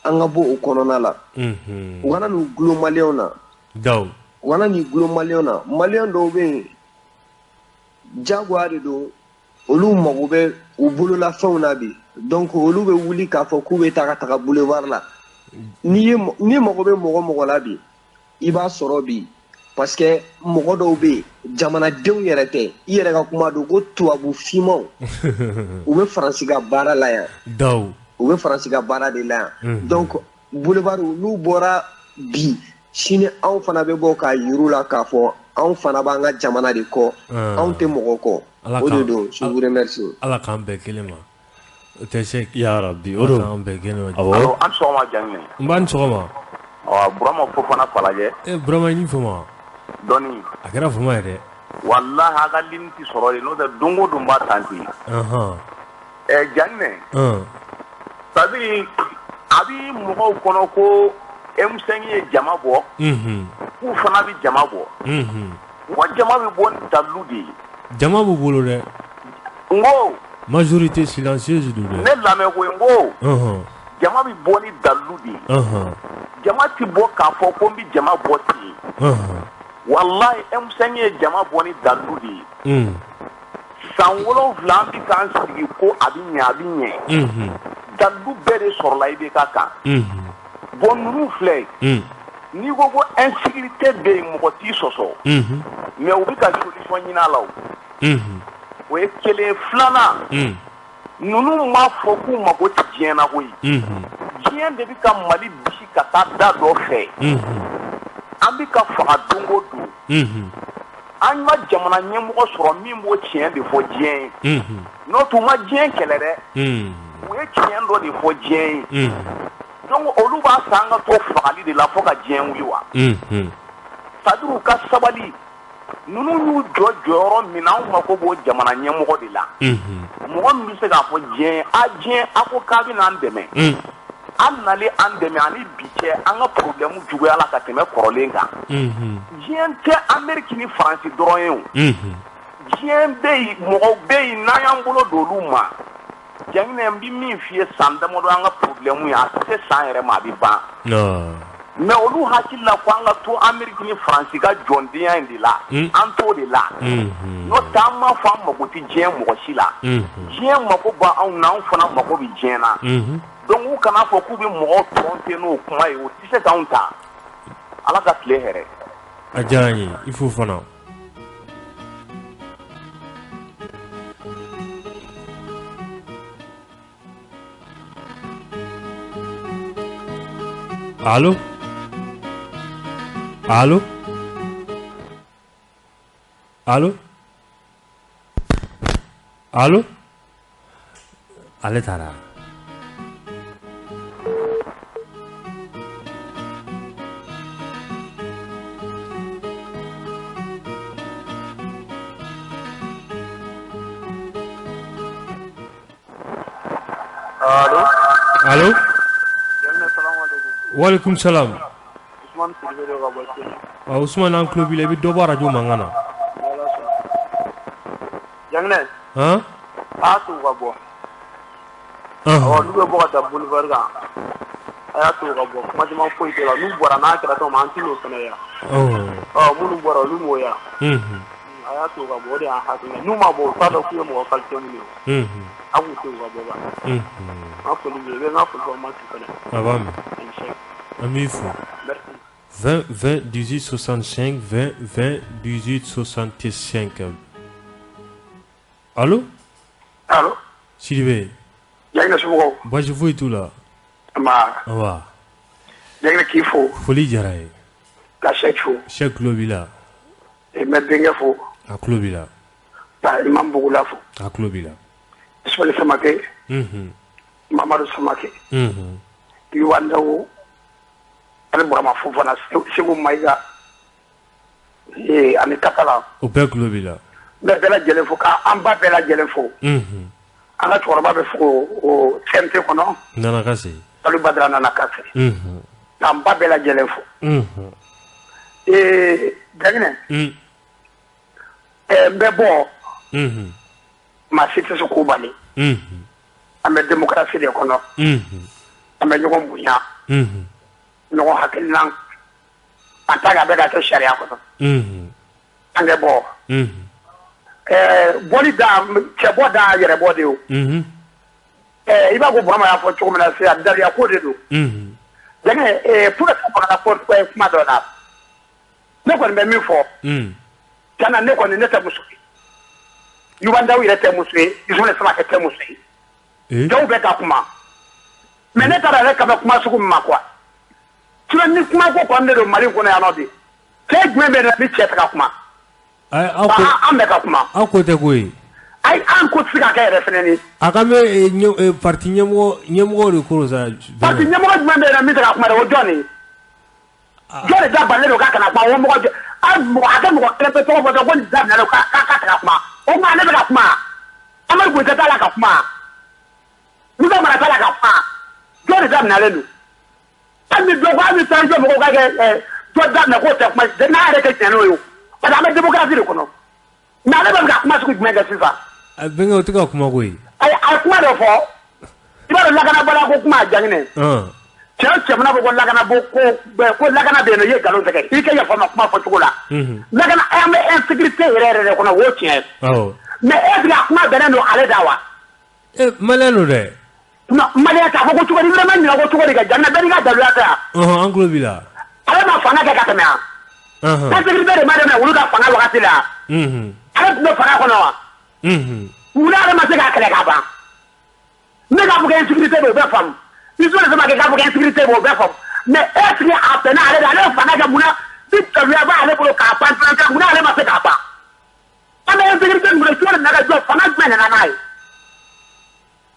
Speaker 8: an ka bɔ o kɔnɔna la. U kana n'u gulon maliyɛnw na. U kana n'i gulon maliyɛnw na. Maliyɛn dɔw bɛ yen jagoya de don, olu mago bɛ u bololafɛnw na bi, donc olu bɛ wuli k'a fɔ k'u bɛ taa ka taga boulevard la. N'i mago bɛ mɔgɔ mɔgɔ la bi, i b'a sɔrɔ bi, parce que mɔgɔ dɔw bɛ yen jamanadenw yɛrɛ tɛ, i yɛrɛ ka kuma don ko tubabu finmanw, u bɛ Faransi ka baara la yan, u bɛ Faransi ka baara de la yan. Donc boulevard n'u bɔra bi, sini anw fana bɛ bɔ k'a yir'u la k'a fɔ anw fana b'an ka jamana de kɔ, anw tɛ mɔgɔ kɔ. O de don, je vous remercie.
Speaker 2: Ala k'an bɛn kelen ma. O tɛ se.
Speaker 1: Ya Rabbi, o don.
Speaker 2: Ala k'an bɛn kelen ma.
Speaker 1: Awɔ.
Speaker 9: An sɔgɔma Janginɛ.
Speaker 2: N ba ni sɔgɔma.
Speaker 9: Ɔ Burama Fofana Falajɛ.
Speaker 2: E Burama, i ni fama.
Speaker 9: Dɔɔni.
Speaker 2: A kɛra fama ye dɛ.
Speaker 9: Walahi a ka ligne tɛ sɔrɔ de, n'o tɛ don o don n b'a tan ten. Ɛ Janginɛ. C'est à dire a bi mɔgɔw kɔnɔ ko M5 ye jama bɔ. K'u fana bɛ jama bɔ. U ka jama bɛ bɔ ni dalilu de ye.
Speaker 2: Jama b'u bolo dɛ.
Speaker 9: N ko.
Speaker 2: Majorité silencieuse don dɛ.
Speaker 9: Ne lamɛn koyi, n ko. Jama bɛ bɔ ni dalilu de ye. Jama tɛ bɔ k'a fɔ ko n bɛ jama bɔ ten. Walahi M5 ye jama bɔ ni dalilu de ye. San 7 an bɛ k'an sigi ko a bɛ ɲɛ, a bɛ ɲɛ. Dalilu bɛɛ de sɔrɔla IBK kan. Bon ninnu filɛ. N'i ko ko insécurité bɛ yen, mɔgɔ t'i sɔsɔ. Mais u bɛ ka solution ɲini a la o. O ye kelen ye. Filanan, ninnu m'a fɔ k'u mago tɛ diɲɛ na koyi. Diɲɛ de bɛ ka Mali bisi ka taa da dɔ fɛ. An bɛ ka faga don o don. An ma jamana ɲɛmɔgɔ sɔrɔ min b'o tiɲɛ de fɔ diɲɛ ye. N'o tɛ u ma diɲɛ kɛlɛ dɛ. U ye tiɲɛ dɔ de fɔ diɲɛ ye. Donc olu b'a san an ka to fagali de la fo ka diɲɛ wuli wa. C'est à dire u ka sabali. Ninnu y'u jɔ jɔyɔrɔ min na, anw mako b'o jamana ɲɛmɔgɔ de la. Mɔgɔ min bɛ se k'a fɔ diɲɛ ye, a diɲɛ a ko k'a bɛ n'an dɛmɛ. An nalen an dɛmɛ ani bi cɛ, an ka problème juguya la ka tɛmɛ kɔrɔlen kan. Diɲɛ tɛ Amérique ni Faransi dɔrɔn ye o. Diɲɛ bɛ yen, mɔgɔw bɛ yen, n'an y'an bolo don olu ma. Jaginɛ, n bɛ min f'i ye, san damadɔ an ka problème ye, a tɛ se san yɛrɛ ma, a bɛ ban. Mais olu hakili la ko an ka to Amérique ni Faransi ka jɔndenya in de la, an t'o de la. N'o tɛ, an m'a fɔ an mago tɛ diɲɛ mɔgɔ si la. Diɲɛ mago b'anw na, anw fana mago bɛ diɲɛ na. Donc u kana fɔ k'u bɛ mɔgɔw tromper n'o kuma ye, o tɛ se k'anw ta. Ala ka tile hɛrɛ.
Speaker 2: A diyara n ye, i fo fana. Allo, allo, allo, allo, ale taara.
Speaker 10: Allo.
Speaker 2: Allo. Walekum salam.
Speaker 10: Ousmane Sidibe don ka bɔ Senu.
Speaker 2: Wa Ousmane, an tulo b'i la, i bɛ dɔ bɔ arajo mankan na.
Speaker 10: Jaginɛ.
Speaker 2: Han?
Speaker 10: A y'a to u ka bɔ. Awɔ, n'u bɛ bɔ ka taa boulevard kan, a y'a to u ka bɔ, kuma caman foyi t'o la, n'u bɔra n'a kɛra cogo min, an tɛn'o fana ye. Ɔ minnu bɔra, olu m'o ye. A y'a to u ka bɔ, o de y'an hakilina ye. N'u ma bɔ, u t'a dɔn k'u ye mɔgɔ qualité minnu ye. A k'u to u ka bɔ ban. N ka foli b'i ye, i bɛ n ka foli fɔ Masi fana.
Speaker 2: A b'a mɛn. An b'i fo.
Speaker 10: Merci.
Speaker 2: 20 20 18 65 20 20 18 65. Allo?
Speaker 11: Allo?
Speaker 2: Sidibe.
Speaker 11: Jaginɛ, somɔgɔw?
Speaker 2: Baasi foyi t'u la.
Speaker 11: Nba.
Speaker 2: Nba.
Speaker 11: Jaginɛ, k'i fo.
Speaker 2: Foli diyara n ye.
Speaker 11: Ka Sɛki fo.
Speaker 2: Sɛki tulo b'i la.
Speaker 11: N bɛ denkɛ fo.
Speaker 2: A tulo b'i la.
Speaker 11: Ka Imam Bugula fo.
Speaker 2: A tulo b'i la.
Speaker 11: Ismaël Samake.
Speaker 2: Unhun.
Speaker 11: Mamadu Samake.
Speaker 2: Unhun.
Speaker 11: Yuba Ndawo ani Burama Fofana, Segu Mayiga ani Katala.
Speaker 2: O bɛɛ tulo b'i la.
Speaker 11: N bɛ bɛɛ lajɛlen fo, k'an ba bɛɛ lajɛlen fo.
Speaker 2: Unhun.
Speaker 11: An ka cɛkɔrɔba bɛ fo o CNT kɔnɔ.
Speaker 2: Nana Kase.
Speaker 11: Alu Badara Nana Kase.
Speaker 2: Unhun.
Speaker 11: K'an ba bɛɛ lajɛlen fo.
Speaker 2: Unhun.
Speaker 11: Jaginɛ. N bɛ bɔ.
Speaker 2: Unhun.
Speaker 11: Maa si tɛ se k'o bali.
Speaker 2: Unhun.
Speaker 11: An bɛ démocratie de kɔnɔ.
Speaker 2: Unhun.
Speaker 11: An bɛ ɲɔgɔn bonya.
Speaker 2: Unhun.
Speaker 11: Ɲɔgɔn hakilina en tant que a bɛ ka kɛ sariya kɔnɔ.
Speaker 2: Unhun.
Speaker 11: An kɛ bɔ.
Speaker 2: Unhun.
Speaker 11: Bɔli da, cɛ bɔ da, yɛrɛ bɔ de o.
Speaker 2: Unhun.
Speaker 11: I b'a ko Burama y'a fɔ cogo min na sisan, daluya ko de don.
Speaker 2: Unhun.
Speaker 11: Jaginɛ, pour que ka fanga fɔ kuma dɔ la, ne kɔni bɛ min fɔ.
Speaker 2: Un.
Speaker 11: Tiɲɛ na, ne kɔni, ne tɛ muso ye. Yuba Ndaw yɛrɛ tɛ muso ye, Ismaël Samake tɛ muso ye. Dɔw bɛ ka kuma. Mais ne taara yɛrɛ ka bɛ kuma sugu min ma quoi. Sinon ni kuma ko kɔni de don Mali kɔnɔ yan nɔ bi. Cɛ jumɛn bɛ na ni cɛ tɛ ka kuma? An bɛ ka kuma.
Speaker 2: Aw ko tɛ koyi.
Speaker 11: Ayi, an ko tɛ se ka kɛ yɛrɛ fɛnɛ ni.
Speaker 2: A ka bɛ parti ɲɛmɔgɔ de ko sa.
Speaker 11: Parti ɲɛmɔgɔ jumɛn bɛ yen min tɛ ka kuma dɛ, o jɔn de ye? Jɔn de da balilen don k'a kana kuma? O mɔgɔ jɔ, a mɔgɔ a kɛ mɔgɔ kelen pe tɔgɔ fɔ dɔrɔn ko nin da minɛlen k'a tɛ ka kuma. O tuma ne bɛ ka kuma. Amadu Goyita t'a la ka kuma. Musa Mara t'a la ka kuma. Jɔn de da minɛlen don? Hali ni dɔ ko, hali ni transition mɔgɔw ka kɛ dɔ da minɛ k'o tɛ kuma, n'a yɛrɛ kɛ tiɲɛ n'o ye o. Parce que an bɛ démocratie de kɔnɔ. Mais ale bɛ ka kuma sugu jumɛn kɛ sisan?
Speaker 2: Bɛnkɛ, o tɛ ka kuma koyi.
Speaker 11: Ayi, a ye kuma dɔ fɔ. I b'a dɔn lakanabaliya ko kuma a Jaginɛ. Cɛ o cɛ mana fɔ ko lakanabo ko lakana bɛ yen nɔ, i ye nkalon tigɛ. I ka yafa ma kuma fɔcogo la. Lakana, an bɛ insécurité yɛrɛ yɛrɛ de kɔnɔ, o ye tiɲɛ ye. Mais est ce que a kuma bɛnnen don ale da wa?
Speaker 2: Malien don dɛ.
Speaker 11: Non, malien k'a fɔ ko cogo di, vraiment ɲinɛ ko cogo di ka Jaginɛ, bɛɛ n'i ka daluya tɛ yan.
Speaker 2: Ɔhɔn, an tulo b'i la.
Speaker 11: Ale ma fanga kɛ ka tɛmɛ yan. Insécurité de ma daminɛ olu ka fanga wagati la. Ale tun bɛ fanga kɔnɔ wa? Munna ale ma se k'a kɛlɛ ka ban? Ne k'a fɔ ko insécurité bɛ, o bɛɛ faamu. Ismaël Samake k'a fɔ ko insécurité bɛ, o bɛɛ faamu. Mais est ce que a bɛnna ale de, ale ye fanga kɛ munna ni daluya b'ale bolo k'a ban, munna ale ma se k'a ban? An bɛ insécurité min kɔnɔ, jɔn de nana ka jɔ, fanga jumɛn nana n'a ye?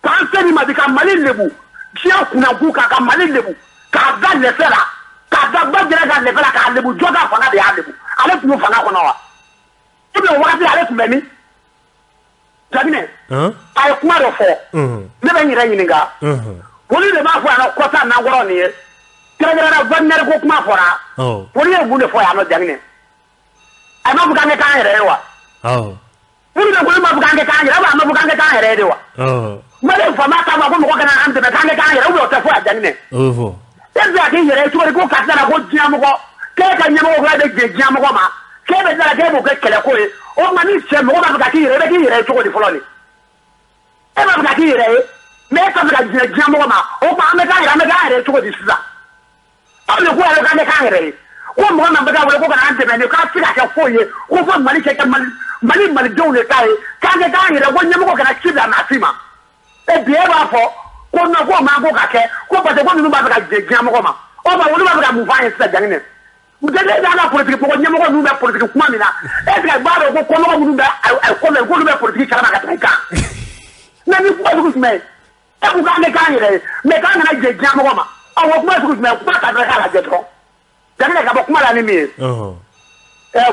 Speaker 11: K'an se nin ma bi ka Mali lebu, diɲɛ kunnakun kan, ka Mali lebu, k'a da lɛfɛ la, k'a da ba jɛra ka lɛfɛ la, k'a lebu, jɔ ka fanga de y'a lebu. Ale tun bɛ fanga kɔnɔ wa? Ou bien o wagati ale tun bɛ min? Jaginɛ, a ye kuma dɔ fɔ. Ne bɛ n yɛrɛ ɲininka. Olu de b'a fɔ yan nɔ kɔsa nankɔrɔ nin ye kɛrɛnkɛrɛnnenya Wagner ko kuma fɔra olu ye mun de fɔ yan nɔ Janginɛ a m'a fɔ k'an kɛ k'an yɛrɛ ye wa minnu bɛ olu m'a fɔ k'an kɛ k'an yɛrɛ a m'a fɔ k'an kɛ k'an yɛrɛ ye de wa Mali faama k'a fɔ ko mɔgɔ kana an dɛmɛ k'an kɛ k'an yɛrɛ ou bien o tɛ fɔ yan Janginɛ e bɛ se ka k'i yɛrɛ ye cogo di ko karisa la ko diɲɛmɔgɔ k'e ka ɲɛmɔgɔ k'a bɛ jɛ diɲɛmɔgɔ ma k'e bɛ tila k'e b'o kɛ kɛlɛko ye o tuma ni cɛ mɔgɔ b'a fɛ ka k'i yɛrɛ i bɛ k'i yɛrɛ ye cogo di fɔlɔ nin e b'a fɛ ka k'i yɛrɛ ye mais e t'a fɛ ka jɛ diɲɛmɔgɔ ma o tuma an bɛ k'an yɛrɛ an bɛ k'an yɛrɛ ye cogo di sisan aw de ko yɛrɛ k'an bɛ k'an yɛrɛ ye ko mɔgɔ min bɛ ka wele ko ka n'an dɛmɛ nin k'a tɛ se ka kɛ foyi ye ko fo Mali kɛ Mali malidenw de ta ye k'an kɛ k'an yɛrɛ ko ɲɛmɔgɔ kana ci bila maa si ma e bi e b'a fɔ ko non k'o man ko ka kɛ ko parce que ko ninnu b'a fɛ ka jɛ diɲɛmɔgɔ ma o tuma olu b'a fɛ ka mun f'an ye sisan Janginɛ Jɛnɛ bɛ an ka politique mɔgɔ ɲɛmɔgɔ ninnu bɛ politique kuma min na est ce que b'a dɔn ko kɔmɔgɔ minnu bɛ kɔfɛ k'olu bɛ politique kalama ka tɛmɛ i kan mais ni kuma sugu jumɛn ye e ko k'an bɛ k'an yɛrɛ ye mais k'an kana jɛ diɲɛmɔgɔ ma ɔ o kuma sugu jumɛn kuma ta dɔrɔn k'a lajɛ dɔrɔn Janginɛ ka bɔ kuma la ni min ye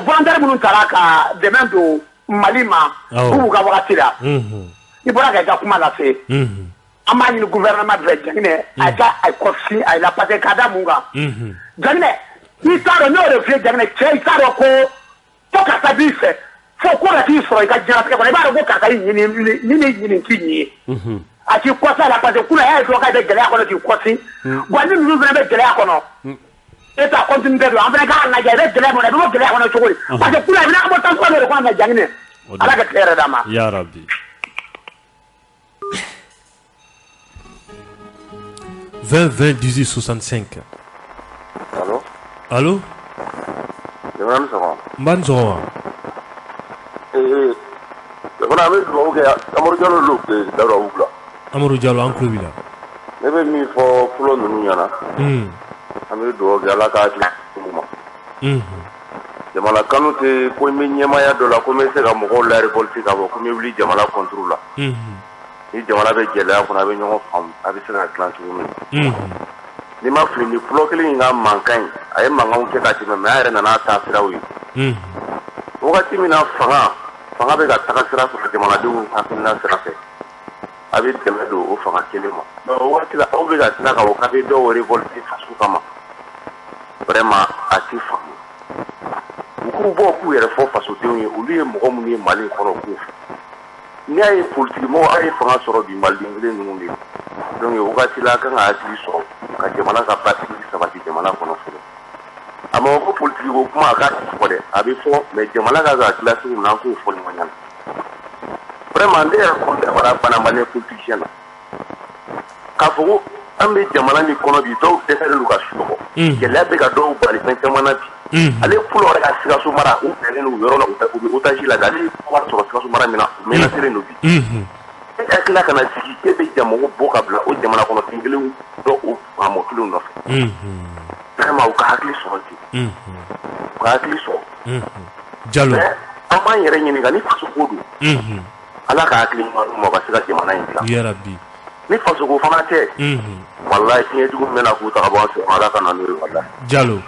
Speaker 11: volontaire minnu taara ka dɛmɛ don Mali ma k'u ka wagati la i bɔra ka i ka kuma lase an b'a ɲini gouvernement fɛ Janginɛ a ka a kɔlɔsi a la parce que k'a da mun kan Janginɛ i t'a dɔn ne y'o de f'i ye Janginɛ cɛ i t'a dɔn ko fo karisa b'i fɛ fo ko ka t'i sɔrɔ i ka diɲɛlatigɛ kɔnɔ i b'a dɔn ko karisa y'i ɲini ni ne ɲini k'i ɲi ye a k'i kɔsi a la parce que kunna e y'a ye dɔ k'a bɛ gɛlɛya kɔnɔ k'i kɔsi wa ni ninnu fana bɛ gɛlɛya kɔnɔ e ta continuité don an fana k'a lajɛ i bɛ gɛlɛya kɔnɔ i bɛ bɔ gɛlɛya kɔnɔ cogo di parce que kunna i bɛna bɔ tasuma dɔ de kɔnɔ Janginɛ Ala ka tile yɛrɛ d'a ma.
Speaker 1: Ya Rabbi.
Speaker 2: 20 20 18 65.
Speaker 12: Allô?
Speaker 2: Allô?
Speaker 12: Jamana ni sɔgɔma.
Speaker 2: N ba ni sɔgɔma.
Speaker 12: Jamana an bɛ dugawu kɛ Amadu Jalo lo Dawuda Wula.
Speaker 2: Amadu Jalo an tulo b'i la.
Speaker 12: Ne bɛ min fɔ fɔlɔ ninnu ɲɛna. An bɛ dugawu kɛ Ala ka hakili d'u ma. Jamana kanu tɛ ko n bɛ ɲɛmaaya dɔ la ko n bɛ se ka mɔgɔw la révolter k'a fɔ ko n bɛ wuli jamana contre la. Ni jamana bɛ gɛlɛya kɔnɔ a bɛ ɲɔgɔn faamu a bɛ se ka dilan cogo min na. N'i ma fili ni pulo kelen in ka mankan in a ye mankanw kɛ ka tɛmɛ mais a yɛrɛ nana taa siraw ye. Wagati min na fanga bɛ ka taga sira sɔrɔ jamanadenw hakilina sira fɛ a bɛ dɛmɛ don o fanga kelen ma. Mais o waati la aw bɛ ka tila ka fɔ k'a bɛ dɔw révolter faso kama vraiment a tɛ faamu. U k'u bɔ k'u yɛrɛ fɔ fasodenw ye olu ye mɔgɔ minnu ye Mali kɔnɔ k'u fɔ. N'i y'a ye politique mɔgɔw aw ye fanga sɔrɔ bi maliden kelen ninnu de donc o wagati la a kan ka hakili sɔrɔ ka jamana ka basigi sabati jamana kɔnɔ fɔlɔ. A ma fɔ ko politique ko kuma a ka fɔ dɛ a bɛ fɔ mais jamana ka kan ka dilan cogo min na an k'o fɔ ɲɔgɔn ɲɛna. Vraiment ne yɛrɛ kɔni dabara banna Malien politicien na k'a fɔ ko an bɛ jamana min kɔnɔ bi dɔw dɛsɛlen don ka sunɔgɔ gɛlɛya bɛ ka dɔw bali fɛn caman na bi. Ale fɔlɔ yɛrɛ ka Sikaso mara u bilalen don yɔrɔ la u bɛ otage la ale ye wari sɔrɔ Sikaso mara min na u menacelen don bi. E ka tila ka na sigi k'e bɛ jamana bɔ ka bila o jamana kɔnɔ den kelen dɔ o faamɔ kelen nɔfɛ. Vraiment u ka hakili sɔrɔ ten. U ka hakili sɔrɔ.
Speaker 2: Jalo.
Speaker 12: An b'an yɛrɛ ɲininka ni faso ko don. Ala ka hakili ɲuman d'u ma u ka se ka jamana in dilan.
Speaker 2: Ya Rabbi.
Speaker 12: Ni faso ko fana tɛ. Walayi fiɲɛ jugu min bɛna k'u ta ka bɔ an fɛ Ala ka na n'o ye walayi.
Speaker 2: Jalo.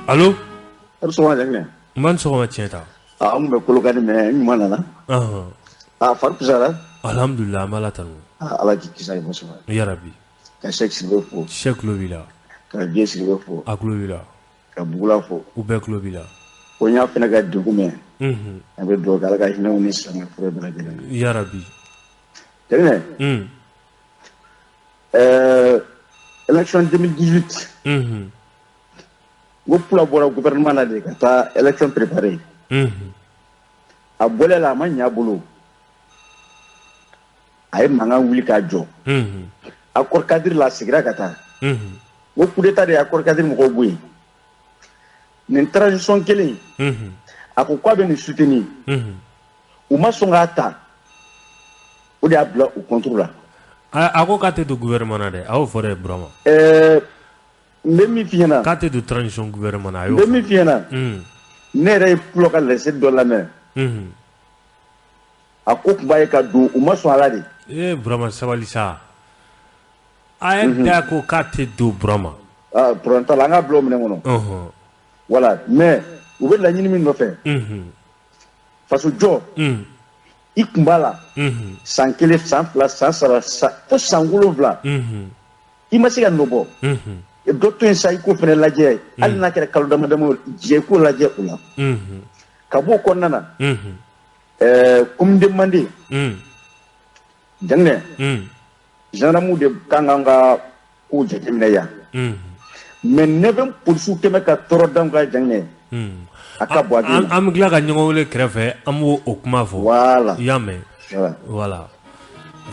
Speaker 2: Allo?
Speaker 6: A bɛ sɔgɔma Janginɛ.
Speaker 2: N ba ni sɔgɔma tiɲɛ ta.
Speaker 6: An tun bɛ Kolokani mais n ɲuman nana. A fari fisayara?
Speaker 2: Alhamdulillah an bɛ Ala tanu.
Speaker 6: Ala k'i kisi a ye kosɛbɛ.
Speaker 2: Ya Rabbi.
Speaker 6: Ka Sɛki Sidibe fo.
Speaker 2: Sɛki tulo b'i la.
Speaker 6: Ka Biye Sidibe fo.
Speaker 2: A tulo b'i la.
Speaker 6: Ka Bugula fo.
Speaker 2: U bɛɛ tulo b'i la.
Speaker 6: Ko n y'a fana ka degun mɛn. An bɛ dugawu kɛ Ala ka hinɛ u ni silamɛ fure bɛɛ lajɛlen na.
Speaker 2: Ya Rabbi.
Speaker 6: Janginɛ. Élection 2018. N ko Pula bɔra gouvernement la de ka taa élection préparer. A bɔlen la a ma ɲɛ a bolo. A ye mankan wuli k'a jɔ. Accord cadre la a seginna ka taa. N ko coup d'état de ye accord cadre mɔgɔw bɔ yen. Nin transition kelen a ko k'a bɛ nin soutenir. U ma sɔn k'a ta. O de y'a bila u contre la.
Speaker 2: A ko k'a tɛ don gouvernement na dɛ a y'o fɔ dɛ Burama.
Speaker 6: N bɛ min f'i ɲɛna.
Speaker 2: K'a tɛ don transition gouvernement na a y'o
Speaker 6: fɔ. N bɛ min f'i ɲɛna. Ne yɛrɛ ye Pulo ka laseli dɔ lamɛn. A ko tun b'a ye ka don u ma sɔn a la de.
Speaker 2: Ee Burama sabali sa. A ye da ko k'a tɛ don Burama.
Speaker 6: Aa problème t'a la an k'a bila o minɛn kɔnɔ. Voilà mais u bɛ laɲini min nɔfɛ. Faso jɔ. I kun b'a la san 1, san 2, san 3, fo san 7, i ma se ka nɔ bɔ. Dɔ to yen sa, i k'o fana lajɛ, hali n'a kɛra kalo dama dama jɛ, i k'o lajɛ o la. Ka bɔ o kɔnɔna na, commune de Manden, Janginɛ, gendarmew de kan k'an ka kow jateminɛ yan. Mais 9 polisiw kɛmɛ ka tɔɔrɔ d'anw kan, Janginɛ, a ka bɔ hakili
Speaker 2: la. An bɛ tila ka ɲɔgɔn wele kɛrɛfɛ, an b'o o kuma fɔ.
Speaker 6: Voilà.
Speaker 2: I y'a mɛn. Voilà.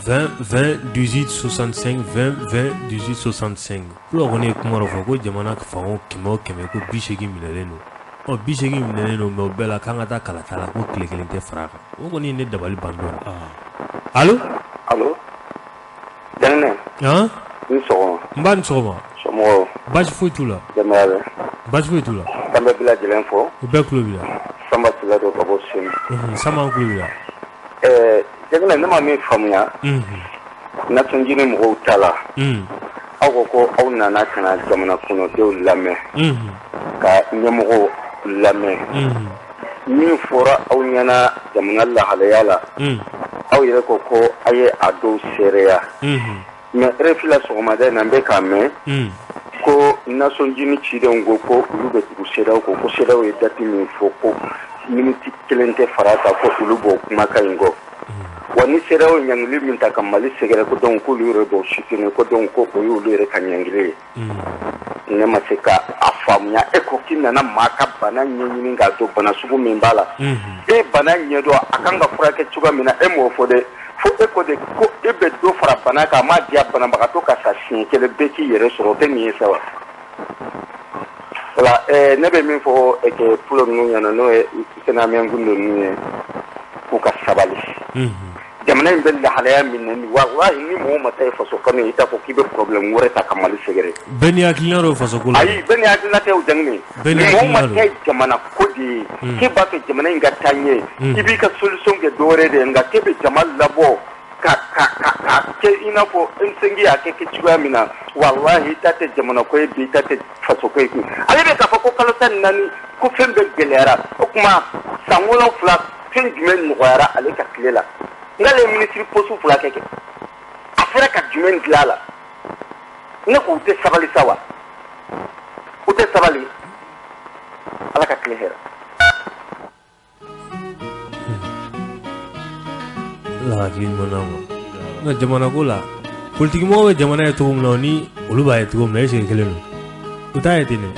Speaker 2: 20 20 18 65 20 20 18 65. Pulo kɔni ye kuma dɔ fɔ ko jamana fan o 100 o 100 ko 80 minɛlen don. Ɔ 80 minɛlen don, mais o bɛɛ la k'an ka taa kalata la ko tile kelen tɛ fara a kan. O kɔni ye ne dabali ban dɔɔnin. Allo.
Speaker 13: Allo. Janginɛ.
Speaker 2: Han.
Speaker 13: Ni sɔgɔma.
Speaker 2: N ba, ni sɔgɔma.
Speaker 13: Somɔgɔw.
Speaker 2: Baasi foyi t'u la.
Speaker 13: Denbaya bɛ.
Speaker 2: Baasi foyi t'u la.
Speaker 13: An bɛ bɛɛ lajɛlen fo.
Speaker 2: U bɛɛ tulo b'i la.
Speaker 13: Sanba Sila don ka bɔ Senu.
Speaker 2: Sanba, an tulo b'i la.
Speaker 13: Janginɛ, ne ma min faamuya. Nations Unies mɔgɔw ta la. Aw ko ko aw nana ka na jamana kɔnɔdenw lamɛn. Ka ɲɛmɔgɔw lamɛn. Min fɔra aw ɲɛna jamana lahalaya la. Aw yɛrɛ ko ko a ye a dɔw seereya. Mais RFI la sɔgɔmada in na, n bɛ k'a mɛn ko Nations Unies cidenw ko ko olu bɛ tugu CEDEAO kɔ, ko CEDEAO ye date min fɔ, ko minute kelen tɛ fara a kan, ko olu b'o kumakan in kɔ. Wa ni CEDEAO ye ɲangili min ta ka Mali sɛgɛrɛ, ko donc k'olu yɛrɛ b'o soutenir, ko donc ko o y'olu yɛrɛ ka ɲangili ye. Ne ma se ka a faamuya. E ko k'i nana maa ka bana ɲɛɲini k'a dɔn bana sugu min b'a la. E bana ɲɛdɔn, a kan ka furakɛ cogoya min na, e m'o fɔ dɛ. Fo e ko de ko e bɛ dɔ fara bana kan, a m'a diya banabagatɔ ka sa siɲɛ kelen, bɛɛ k'i yɛrɛ sɔrɔ, o tɛ nin ye sa wa? Voilà, ne bɛ min fɔ Pulo ninnu ɲɛna, n'o ye Sénat Gundo ninnu ye, k'u ka sabali. Jamana in bɛ lahalaya min na, walahi ni mɔgɔ ma taa ye faso kanu ye, i t'a fɔ k'i bɛ problème wɛrɛ ta ka Mali sɛgɛrɛ.
Speaker 2: Bɛɛ n'i hakilina don faso ko la.
Speaker 13: Ayi, bɛɛ n'i hakilina tɛ o, Janginɛ. Mɔgɔ ma taa ye jamana ko de ye, k'e b'a fɛ jamana in ka taa ɲɛ, i b'i ka solution kɛ dɔ wɛrɛ de ye, nka k'e bɛ jama labɔ ka kɛ i n'a fɔ M5 y'a kɛ cogoya min na, walahi i ta tɛ jamana ko ye bi, i ta tɛ faso ko ye bi. Ale bɛ k'a fɔ ko kalo 14 ko fɛn bɛɛ gɛlɛyara, o tuma san 7 fɛn jumɛn nɔgɔyara ale ka tile la? N'ale ye ministre poste 2 kɛ, a sera ka jumɛn dilan a la? Ne ko u tɛ sabali sa wa? U tɛ sabali. Ala ka tile hɛrɛ.
Speaker 2: Ala hakili ɲuman d'an ma. Nka jamana ko la, politique mɔgɔw bɛ jamana ye cogo min na, ni olu b'a ye cogo min na, est ce que kelen don? U t'a ye ten dɛ.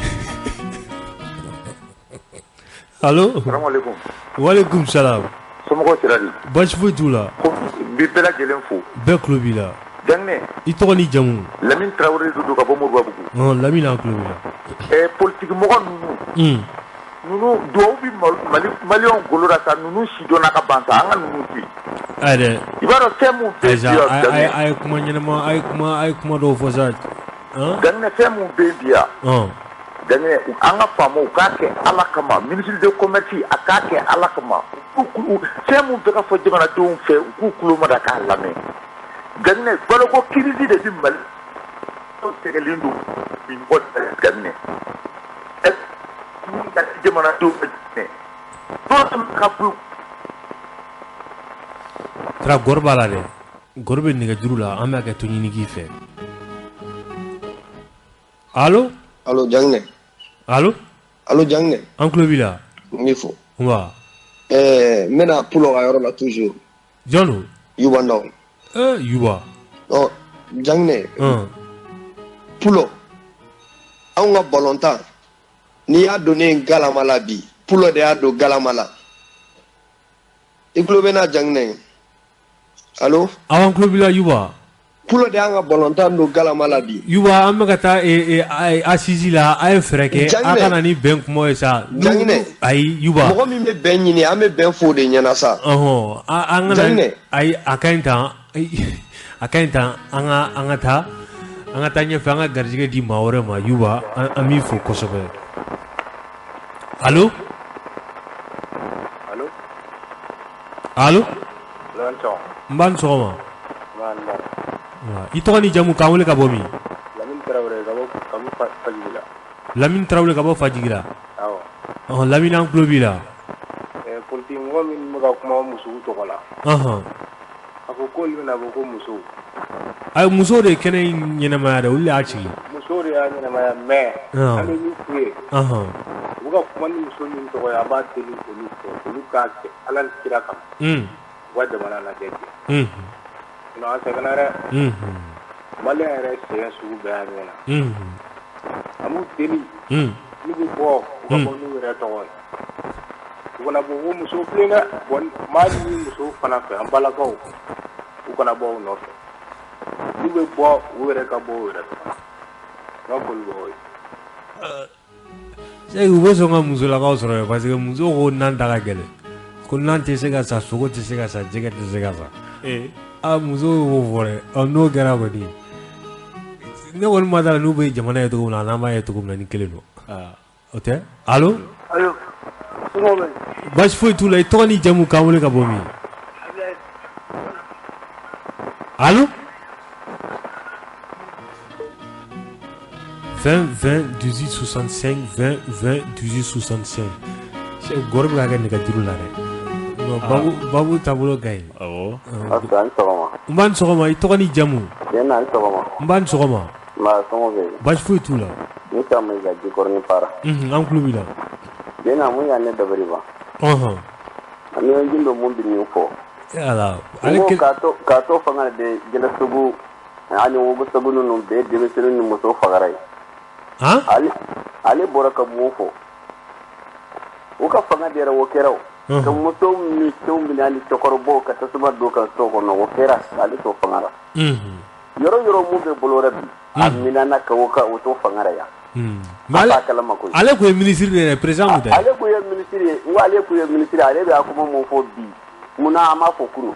Speaker 2: Allo.
Speaker 14: Salaamaaleykum.
Speaker 2: Waaleykum salaam.
Speaker 14: Somɔgɔw sera di?
Speaker 2: Baasi foyi t'u la.
Speaker 14: Ko n bɛ bɛɛ lajɛlen fo.
Speaker 2: Bɛɛ tulo b'i la.
Speaker 14: Janginɛ.
Speaker 2: I tɔgɔ n'i jamu?
Speaker 14: Lamini Tarawele don ka bɔ Moribabugu.
Speaker 2: Lamini, an tulo b'i
Speaker 14: la. Politique mɔgɔ ninnu. Ninnu duwawu bɛ maliyɛnw golo la sa, ninnu sidɔnna ka ban sa, an ka ninnu to yen.
Speaker 2: Ayi dɛ.
Speaker 14: I b'a dɔn fɛn mun bɛ yen bi
Speaker 2: yan. A ye kuma ɲɛnama, a ye kuma dɔw fɔ sa.
Speaker 14: Janginɛ, fɛn mun bɛ yen bi yan. Janginɛ, an ka faamaw k'a kɛ Ala kama, ministre de commerce a k'a kɛ Ala kama. Fɛn mun bɛ ka fɔ jamanadenw fɛ, u k'u tulo mada k'a lamɛn. Janginɛ, baloko crise de bɛ Mali sɛgɛlen don bi mɔgɔ Janginɛ. Jamanadenw ka bɔ.
Speaker 2: Kɛra gɔri b'a la dɛ, gɔri bɛ nɛgɛjuru la, an bɛ hakɛ to ɲini k'i fɛ. Allo.
Speaker 8: Allo, Janginɛ.
Speaker 2: Allo.
Speaker 8: Allo, Janginɛ.
Speaker 2: An tulo b'i la.
Speaker 8: N b'i fo.
Speaker 2: Nba.
Speaker 8: N bɛna Pulo ka yɔrɔ la toujours.
Speaker 2: Jɔn don?
Speaker 8: Yuba Ndaw.
Speaker 2: Yuba.
Speaker 8: Ɔ Janginɛ. Pulo, anw ka balontan, n'i y'a don ne galama la bi, Pulo de y'a don galama la. I tulo bɛ n na, Janginɛ? Allo.
Speaker 2: Awɔ, an tulo b'i la, Yuba.
Speaker 8: Pulo de y'an ka balontan don galama la bi.
Speaker 2: Yuba, an bɛ ka taa assise la, a ye fɛɛrɛ kɛ a ka na ni bɛn kuma ye sa.
Speaker 8: Janginɛ.
Speaker 2: Ayi, Yuba.
Speaker 8: Mɔgɔ min bɛ bɛn ɲini, an bɛ bɛn fo de ɲɛna sa.
Speaker 2: Ɔhɔn, an ka na. Ayi, a ka ɲi tan, a ka ɲi tan, an ka taa. An ka taa ɲɛfɛ, an ka garijɛgɛ di maa wɛrɛ ma. Yuba, an b'i fo kosɛbɛ. Allo.
Speaker 10: Allo.
Speaker 2: Allo. N b'a ni sɔgɔma. I tɔgɔ ni jamu, k'an wele ka bɔ min?
Speaker 10: Lamini Tarawele ka bɔ Fajigila.
Speaker 2: Lamini Tarawele ka bɔ Fajigila.
Speaker 10: Awɔ.
Speaker 2: Ɔhɔn, Lamini, an tulo b'i la.
Speaker 10: Politique mɔgɔ minnu bɛ ka kuma musow tɔgɔ la. A ko k'olu bɛna fɔ ko musow.
Speaker 2: Ayi, musow de ye kɛnɛ in ɲɛnamaya dɛ, olu de y'a sigi.
Speaker 10: Musow de y'a ɲɛnamaya mais an bɛ min f'u ye. U bɛ ka kuma ni muso min tɔgɔ ye, an b'a deli olu fɛ, olu k'a kɛ Ala ni kira kama. U ka jamana lajɛ bi. Sinon an sɛgɛnna dɛ. Maliyɛn yɛrɛ sɛgɛn sugu bɛɛ y'a ɲɛ na. An b'u deli. N'u bɛ bɔ, u ka bɔ n'u yɛrɛ tɔgɔ ye. U kana bɔ ko musow bilen dɛ. Bon n b'a ɲini musow fana fɛ, an balakaw, u kana bɔ u nɔfɛ. N'u bɛ bɔ, u yɛrɛ ka bɔ u yɛrɛ tɔgɔ la. N ka foli b'aw ye.
Speaker 2: Sɛki, u bɛ sɔn ka musolakaw sɔrɔ yen parce que musow ko nan da ka gɛlɛn, ko nan tɛ se ka sa, sogo tɛ se ka sa, jɛgɛ tɛ se ka sa. Aa, musow y'o fɔ dɛ. Ɔ, n'o kɛra kɔni, ne kɔni ma d'a la n'u bɛ jamana ye cogo min na, n'an b'a ye cogo min na, ni kelen don. O tɛ? Allo?
Speaker 10: Allo, somɔgɔw bɛ di?
Speaker 2: Baasi foyi t'u la. I tɔgɔ ni jamu, k'an wele ka bɔ min? Allo? 20 20 18 65 20 20 18 65. Sɛki, gɔri bɛ ka kɛ nɛgɛjuru la dɛ. Non, babu babu taabolo ka ɲi.
Speaker 1: Awɔ.
Speaker 13: Asa, ni sɔgɔma.
Speaker 2: N ba, ni sɔgɔma. I tɔgɔ ni jamu?
Speaker 13: Tiɲɛ na, ni sɔgɔma.
Speaker 2: N ba, ni sɔgɔma.
Speaker 13: Nba, somɔgɔw bɛ di?
Speaker 2: Baasi foyi t'u la.
Speaker 13: Ne ta Mayiga, Jikɔrɔni Para.
Speaker 2: An tulo b'i la.
Speaker 13: Tiɲɛ na, mun y'a ne dabali ban? Ani Gindo mun bɛ nin fɔ?
Speaker 2: Ala.
Speaker 13: Ale k'a to fanga de Jɛnɛsogo ani Wogosogo ninnu bɛɛ denmisɛnnin ni muso fagara ye. Ale bɔra ka mun fɔ? U ka fanga de yɛrɛ o kɛra o. Ka musow ni cɛw minɛ ani cɛkɔrɔbaw ka tasuma don ka so kɔnɔ, o kɛra ale to fanga la. Yɔrɔ yɔrɔ mun bɛ bolo bi, a minɛna ka o to fanga la yan.
Speaker 2: Ale tun ye minisiri de ye, président tun tɛ.
Speaker 13: Ale tun ye minisiri ye, n ko ale tun ye minisiri, ale bɛ a kuma mun fɔ bi, munna an m'a fɔ kunun,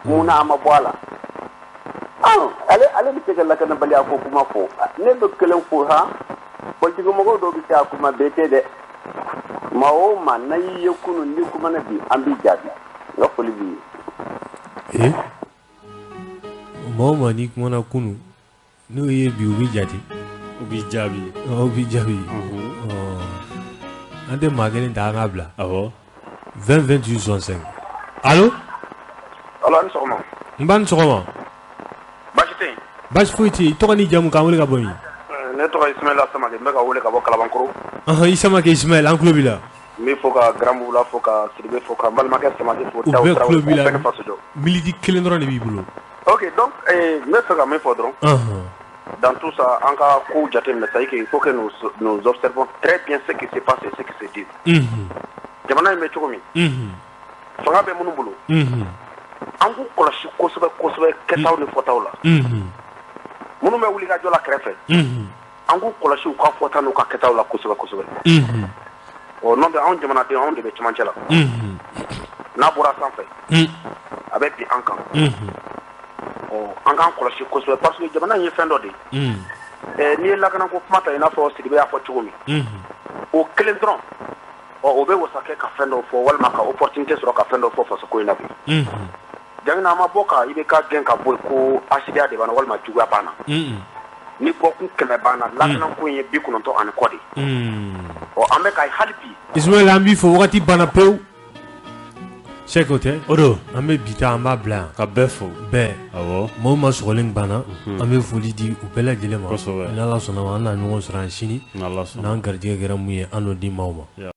Speaker 13: munna an ma bɔ a la? Ale bɛ se ka lakanabaliya ko kuma fɔ. Ne bɛ kelen fɔ han, politique mɔgɔw dɔw bɛ se a kuma, bɛɛ tɛ dɛ. Maa o maa n'a y'i ye kunun, n'i kumana bi, an b'i jaabi. N ka foli b'i
Speaker 2: ye. Maa o maa n'i kumana kunun, n'u ye bi, u b'i jate.
Speaker 1: U b'i jaabi.
Speaker 2: U b'i jaabi. An tɛ maa kelen ta, an k'a bila.
Speaker 1: Awɔ.
Speaker 2: 20 28 65. Allo?
Speaker 15: Allo, a ni sɔgɔma.
Speaker 2: N ba, ni sɔgɔma.
Speaker 15: Baasi tɛ yen.
Speaker 2: Baasi foyi tɛ yen. I tɔgɔ ni jamu, k'an wele ka bɔ min?
Speaker 15: Ne tɔgɔ Ismaila Samake, n bɛ ka wele ka bɔ Kalabankɔrɔ.
Speaker 2: Ɔhɔn, i Samake Ismaila, an tulo b'i la.
Speaker 15: N b'i fo ka Grand Bubula fo, ka Sidibe fo, ka n balimakɛ Samake fo.
Speaker 2: U bɛɛ tulo b'i la. Minute kelen dɔrɔn de b'i bolo.
Speaker 15: Ok, donc n bɛ fɛ ka min fɔ dɔrɔn. Dans tout ça, an ka kow jateminɛ, c'est à dire qu'il faut que nous nous observons très bien ce qui se passe et ce qui se dit. Jamana in bɛ cogo min, fanga bɛ minnu bolo, an k'u kɔlɔsi kosɛbɛ kosɛbɛ kɛtaw ni fɔtaw la. Minnu bɛ wuli ka jɔ la kɛrɛfɛ, an k'u kɔlɔsi u ka fɔta n'u ka kɛtaw la kosɛbɛ kosɛbɛ. Ɔ n'o tɛ, anw jamanadenw, anw de bɛ cɛmancɛ la. N'a bɔra sanfɛ, a bɛ bin an kan. Ɔ, an k'an kɔlɔsi kosɛbɛ parce que jamana in ye fɛn dɔ de ye. N'i ye lakanako kuma ta, i n'a fɔ Sidibe y'a fɔ cogo min, o kelen dɔrɔn, ɔ, o bɛ wasa kɛ ka fɛn dɔ fɔ walima ka opportunité sɔrɔ ka fɛn dɔ fɔ fasoko in na bi. Jamana, an ma bɔ ka IBK gɛn ka bɔ yen ko asidiya de b'an na walima juguya b'an na. Ni bɔkun 100 b'an na, lakanako in ye 90 ani kɔ de. Ɔ, an bɛ ka hali bi.
Speaker 2: Ismaila, an b'i fo, wagati banna pewu. Sɛki, o tɛ?
Speaker 1: O don.
Speaker 2: An bɛ bi ta, an b'a bila yan.
Speaker 1: Ka bɛɛ fo.
Speaker 2: Bɛɛ.
Speaker 1: Awɔ.
Speaker 2: Maaw ma sɔgɔlen banna. An bɛ foli di u bɛɛ lajɛlen ma.
Speaker 1: Kosɛbɛ.
Speaker 2: N'Ala sɔnna ma, an na ɲɔgɔn sɔrɔ yan sini.
Speaker 1: N'Ala sɔnna.
Speaker 2: N'an garijɛgɛ kɛra mun ye, an n'o di maaw ma.